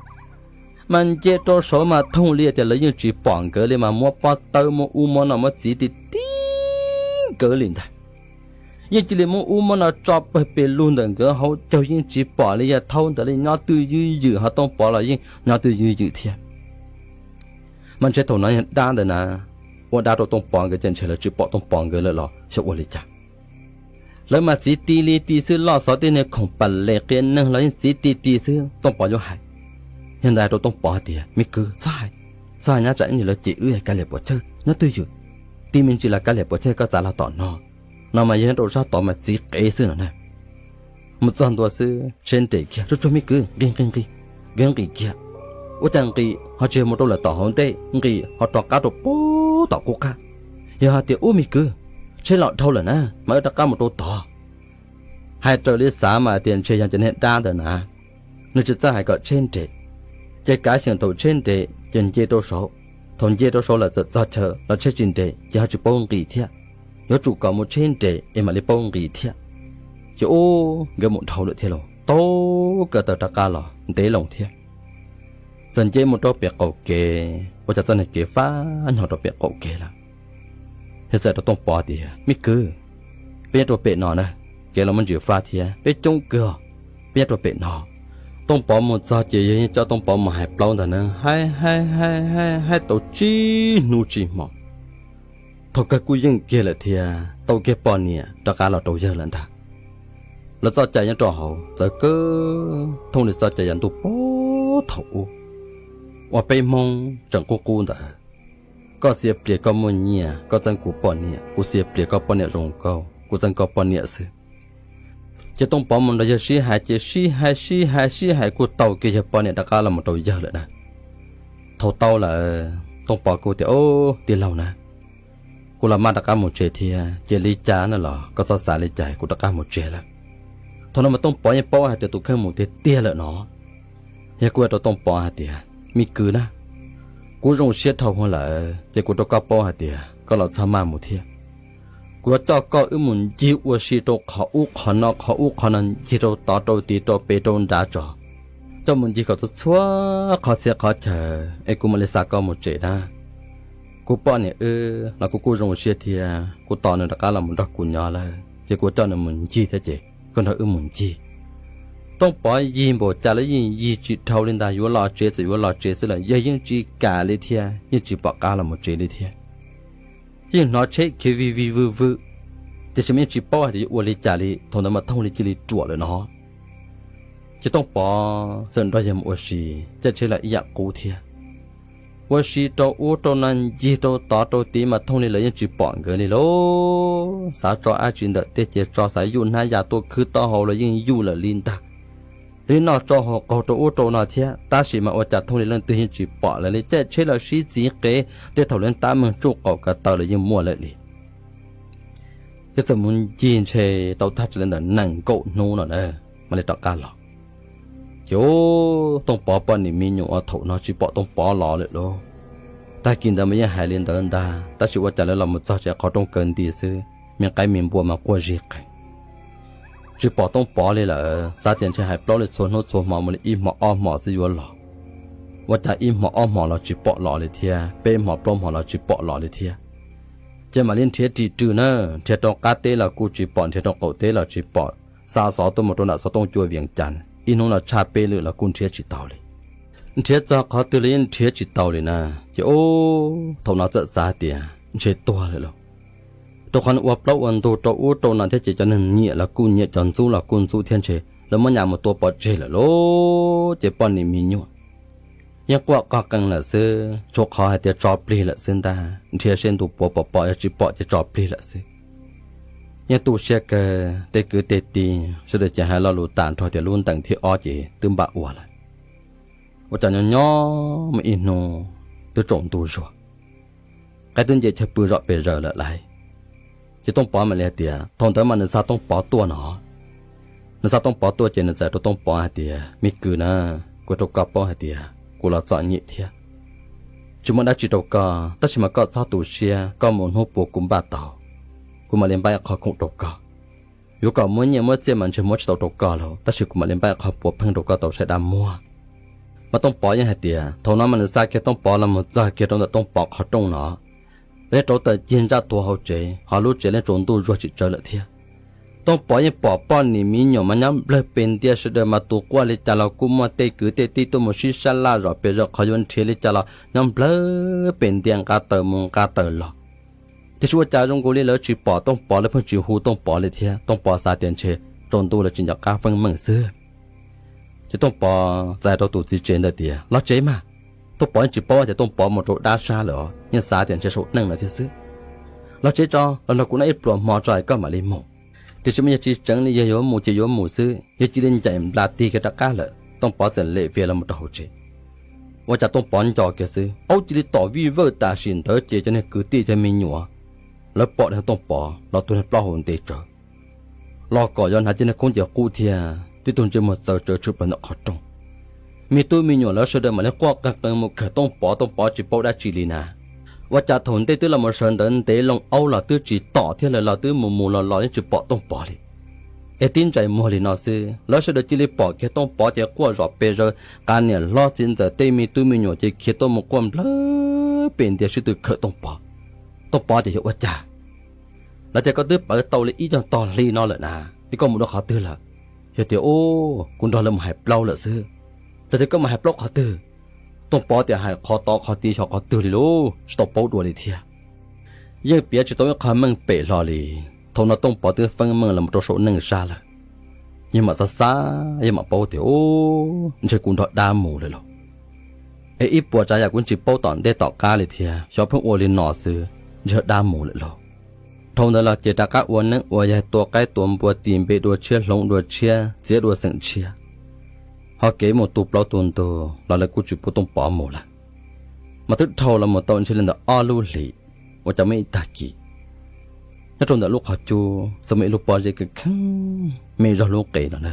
Mas nce rau saud mas thooj li tias lawv yeej tsis pom nkawd li mas muab pob tawb muab ub muab no muab txiv ti ti nkawd li ntag. Yeej cia li muab ub muab no tso pawg pes lug ntawm nkawd hauv caug yeej tsis pom li, yog thaum ntawd li nyob twj ywm ywm, ho Tooj Pov los yeej nyob twj ywm ywm thiab. Mas ntshe thaum no yog dab ntawd na, ua dab rau Tooj Pov nkawd ces ntshe lawv tsis pom Tooj Pov nkawd lawm los xyov ua li cas. Lawv mas txiv ti li ti xwb, loj xov tej niag khoom pam les qia neeg los yeej txiv ti ti xwb. Tooj Pov yuav hais, yog ntawd hais rau Tooj Pov hais tias, me kwv, txhob hais, txhob hais nyab, tsam ib ntsis lawv cem wb kav liam puas chawj nyob twj ywm, ti me ntsis los kav liam puas chawj, koj txav los tom no. No mas yog nyob rau sab tod mas txiv qev xwb no na. Mus txog ntua xwb tsheb nres kiag, tsuag tsuag me kwv, nqis nqis nqis. Nkawd nqis kiag, ua cas nqis ho tsis mus rau lawm tom hauv ntej, nqis ho rov qab rau pem tom qub qab. Yog hais tias, ub me kwv, tsheb los dhau lawm na, mas wb rov qab mus rau tod. Hais raws li xav mas tias ntshe yog cov niag dab ntawd na, nws tsis txawj hais kom tsheb nres. Ces kav xyeem thaum tsheb nres ces nce rau saud, thaum nce rau saud lawm txawm txog chaw los tsheb tsis nres ces ho tsis paub nqis thiab. Yuav tsum kom mus tsheb nres es mam li paub nqis thiab. Ces ub, nkawd mus dhau lawm thiab los tau, kaw taw rov qab los ntev loo thiab. Txawm nce mus rau pem qaum kev, ua cas txoj niag kev fab nyo rau pem qaum kev lawm. Yog txawm rau Tooj Pov tias, me kwv, peb nyob rau pem no na, kev los muaj ntsis fab thiab, peb coob kawg, peb nyob rau pem no. Tooj Pov mus txog ces yog yeej coj Tooj Pov mus hais plaub ntag na, hais hais hais hais hais tau tsib hnub tsib hmo. Thaum kawg kuj yeej kiag lawm thiab, tau kiag poj niam rov qab los rau yawg lawm ntag. Lawv txoj cai nyob rau hauv txawv kawg, thooj li txoj cai yav ntuj puag thaum ub, uas peb Hmoob tseem qub qub ntawd, koj xiav plias koj muaj nyiaj koj txeeb kuv poj niam, kuv xiav plias koj poj niam zoo nkauj kuv txeeb koj poj niam xwb. Ces Tooj Pov mus nrog yawg sib hais ces sib hais sib hais sib hais kuj tau kiag yawg poj niam rov qab los mus rau yawg lawm na. Thaum tau lawm Tooj Pov kuj tias, ub, tij laug na, kuv los maj rov qab mus tsev thiab, ces li cas no los koj txhob xav li cas, kuv rov qab mus tsev lawm. Thaum no mas Tooj Pov yeej paub hais tias tus kheej mus tiag tiag lawm no. Yawg kuj hais rau Tooj Pov hais tias, me kwv na, kuv zoo siab dhau hwv lawm ces kuv rau koj paub hais tias koj los txhob maj mus thiab. Kuv yuav coj koj wb mus ncig ua si rau qhov ub qhov no qhov ub qhov no, ncig rau tod rau tid rau pem rau nrad tso, coj mus ncig kom txhua txhua qhov txhia qhov chaw es kuv mam li xa koj mus tsev na. Kuv poj niam wb los kuv kuj zoo siab thiab, kuv tos nws rov qab los mus nrog kuv nyob lawm ces kuv coj nws mus ncig thiab ces koj nrog wb mus ncig. Tooj Pov yig npaum cas los yeej yig tsis dhau li ntag, yuav los tsev txawm yuav los tsev xwb los yawg yeej tsis kam li thiab, yeej tsis pom qab los mus tsev li thiab. Yeej hnov tsheb khiav vij vij vwj vwj, tiam sis mas yeej tsis paub hais tias yuav ua li cas li, thaum ntawd mas thooj li cia li ruam lawm no. Ces Tooj Pov txawm nrog yawg mus ua si, caij tsheb los ib yam qub thiab. Ua si rau ub rau no ncig rau tod rau tid mas thooj li lawv yeej tsis pom nkawd li lauj. Xav tso dab tsi ntawm tej ces tso, xav yuj hnab ya tuaj khwb taub hau los yeej yuj lawm li ntag. Li noj tsau haus qaug rau ub rau no thiab, tab sis mas ua cas thooj li leej twg yeej tsis pom lawv li, caij tsheb los sib txiv qev, tej thaum li tab meeg tsuj qaum ko taw los yeej muaj lawm li. Ces txawm mus ncig ntshe tau thaj tsam li ntawm nees nkaum hnub no na, mam li rov qab los. Ces ub, Tooj Pov poj niam me nyuam uas thaum no tsis pom Tooj Pov los lawm lauj. Tag kis ntawd mas yeej hais li ntawd ntag, tab sis ua cas lawv los mus txog tsev qhov rooj kaw nti xwb, me qaib me npua mas quaj zig qees. Tsis pom Tooj Pov li lawm, xav tias ntshe hais plaub li txhua hnub txhua hmo mus li ib hmo ob hmo xwb yuav los. Ua cas ib hmo ob hmo los tsis pom los li thiab, peb hmo plaub hmo los tsis pom los li thiab. Ces mam li nrhiav ris rws na, nrhiav rau qab teb los kuj tsis pom, nrhiav rau qaum teb los tsis pom, xa xov tuaj mus rau nram xov tooj cua Vias Cas, ib hnub no tshaj peb lwm los kuj nrhiav tsis tau li. Nrhiav txog qhov twg los yeej nrhiav tsis tau li na. Ces ub, thaum no txawm xav tias ntshe tuag lawm lauj. Rau qhov ua plaub ua ntug rau ub rau no thiab ces cov neeg nyiam los kuj nyiam, cov ntxub los kuj ntxub thiab, ntshe lawv muab nyas mus tua pov tseg lawm lauj. Ces poj niam me nyuam yeej quaj qog qees lawm xwb, tshuav qhov hais tias tso plig lawm xwb ntag, nrhiav seb ntu puav pom pom, yog tsis pom ces tso plig lawm xwb. Yeej tu siab kawg, tej kwv tej tij sawv daws ces hais lo lus tas nrho tias lub ntees thib ob ces twb npaj ua lawm. Ua cas nyob nyob muaj ib hnub twb tsaus ntuj zuag, qaib twb nce chaw pw zom pes zaws lawm lauj. Ces Tooj Pov mam li hais tias, thaum ntawd mas nws xa Tooj Pov tuaj no. Nws xa Tooj Pov tuaj ces nws txawm rau Tooj Pov hais tias, me kwv na, kuv rau koj paub hais tias kuv los txom nyem thiab, tsis muaj dab tsi rau koj, tab sis mas koj txhob tu siab, koj mus hnub puav kuv npaj tau, kuv mam li npaj ib qho khoom rau koj. Yuav kom muab nyiaj muab txiaj mas ntshe muab tsis tau rau koj lauj, tab sis kuv mam li npaj ib qho puav pheej rau koj tau saib dab muag. Mas Tooj Pov yeej hais tias thaum no mas nws xa kiag Tooj Pov los mus txog kiag rau ntawm Tooj Pov qhov rooj no, lawv yeej rauv taws cig ntsaj tuag hauv tsev, ho lub tsev yeej tsaus ntuj zuag tsis tsawg lawm thiab. Tooj Pov yeej pom poj niam me nyuam mas nyob nplawg pes ntia, sawv daws mas tus quaj li cas los kuj muaj, tej kwv tej tij tuaj mus sib sab laj zom pes zaws, qhov yuav nrhiav li cas los nyob nplawg pes ntia, nqa taws mus nqa taws los. Tiam sis ua cas zoo nkaus li lawv tsis pom Tooj Pov, lawv pheej tsis hu Tooj Pov li thiab. Tooj Pov xav tias ntshe tsaus ntuj lawv tsis nco qab feeb meej xwb. Ces Tooj Pov txawm hais rau tus txiv tsev ntawd tias, Los tsev mas. Tooj Pov yeej tsis paub tias Tooj Pov mus rau dab sab lawm os, yeej xav tias ntshe saum neej no thiab xwb. Los tsev tso, los nrog kuv noj ib pluas hmo tso es koj mam li mus. Tiam sis mas yog tsis tseev li, yog yuav mus ces yuav mus xwb, yog cia li ncaim nplas tig kiag rov qab lawm. Tooj Pov txawm lem fias los mus rau hauv tsev. Ua cas Tooj Pov nco kiag xwb, aub, cia li tom vij vawj tam sim ntawd ces cov niag kwv tij cov me nyuam lawv pom dheev Tooj Pov los tuag niag plaub hau ntev tsawv, los kom yuav hnav cov niag khaub ncaws qub thiab tib tug ntsej muag txawv tsawv tshwm plaws ntawm qhov rooj. Me tub me nyuam lawv sawv daws mam li quaj qees qees mus khawm Tooj Pov, Tooj Pov tsis paub dab tsi li na. Ua cas thaum ntej twb los mus sawv ntawd ntev loo, aub los twb tsis tom thiab lawv los twb mus mus los los yeej tsis pom Tooj Pov li. Es tib ntsais muag li no xwb, lawv sawv daws cia li pom kiag Tooj Pov ces quaj zom pes zaws, qab niam hlob txiv ntxawm tej me tub me nyuam ces khiav tuaj mus quaj nplawg pes ntia sib tw khawm Tooj Pov. Tooj Pov tias, Yog ua cas? Lawv tias, Koj twb pawv tau li ib nyuag tog hli no lawm na, es koj mus dua qhov twg lawm? Yog tias, Ub, kuv nrog lawv mus hais plaub lawm xwb. Lawv tias, Koj mus hais plaub qhov twg? Tooj Pov tias, Hais qhov tod qhov tid xyov qhov twg li lauj, tsis tau paub dua li thiab. Yeej piav tsis tau ib qho meej pem hlo li. Thaum no Tooj Pov twb feeb meej los mus rau saum neej sab lawm. Yog mam xav xav, yog mam paub tias, Ub, ntshe kuv nrog dab mus lawm lauj. Es ib puas tsav yam kuv tsis paub tom ntej tom qab li thiab, xyov pheej ua li no xwb, ntshe dab mus lawm lauj. Dhau ntawd los ces rov qab ua neeb ua yaig, tua qaib tua npua, tis npe dua tshiab, hloov dua tshiab, txiav dua xeem tshiab, ho kev mus tu plaub tu ntug los lawv kuj tsis pub Tooj Pov mus lawm. Mas twb dhau los mus tau ntshe li ntawm ob lub hlis, ua cas muaj ib tag kis, nyob rau ntawm lub qhov cub txawm muaj ib lub pob zeb kheev kheev me zog lub qe no na.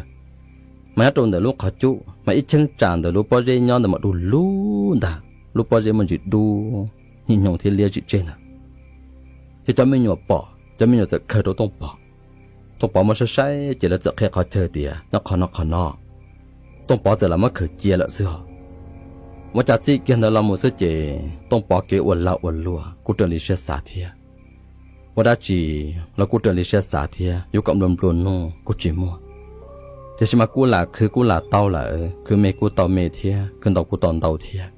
Mas nyob rau ntawm lub qhov cub mas ib cheeb tsam ntawm lub pob zeb nyob ntawd mas du lug ntag, lub pob zeb muaj ntsis dub, hnyuv hnyoo thiab liab tsis tseg ntag. Ces cov me nyuam pom, cov me nyuam txawm khaws rau Tooj Pov. Tooj Pov muab saib saib ces lawv txawm qhia qhov chaw tias nyob qhov no qhov no. Tooj Pov txawm los muab khaws cia lawm xwb os. Ua cas txij kiag ntawd los mus xwb ces Tooj Pov kev ua lag ua luam kuj raws li siab xav thiab. Ua dab tsi los kuj raws li siab xav thiab, yuav kom nplua nplua nuj kuj tsis muaj. Tiam sis mas kuj lam khwv kuj lam tau lawm, khwv me kuj tau me thiab, khwv ntau kuj tau ntau thiab.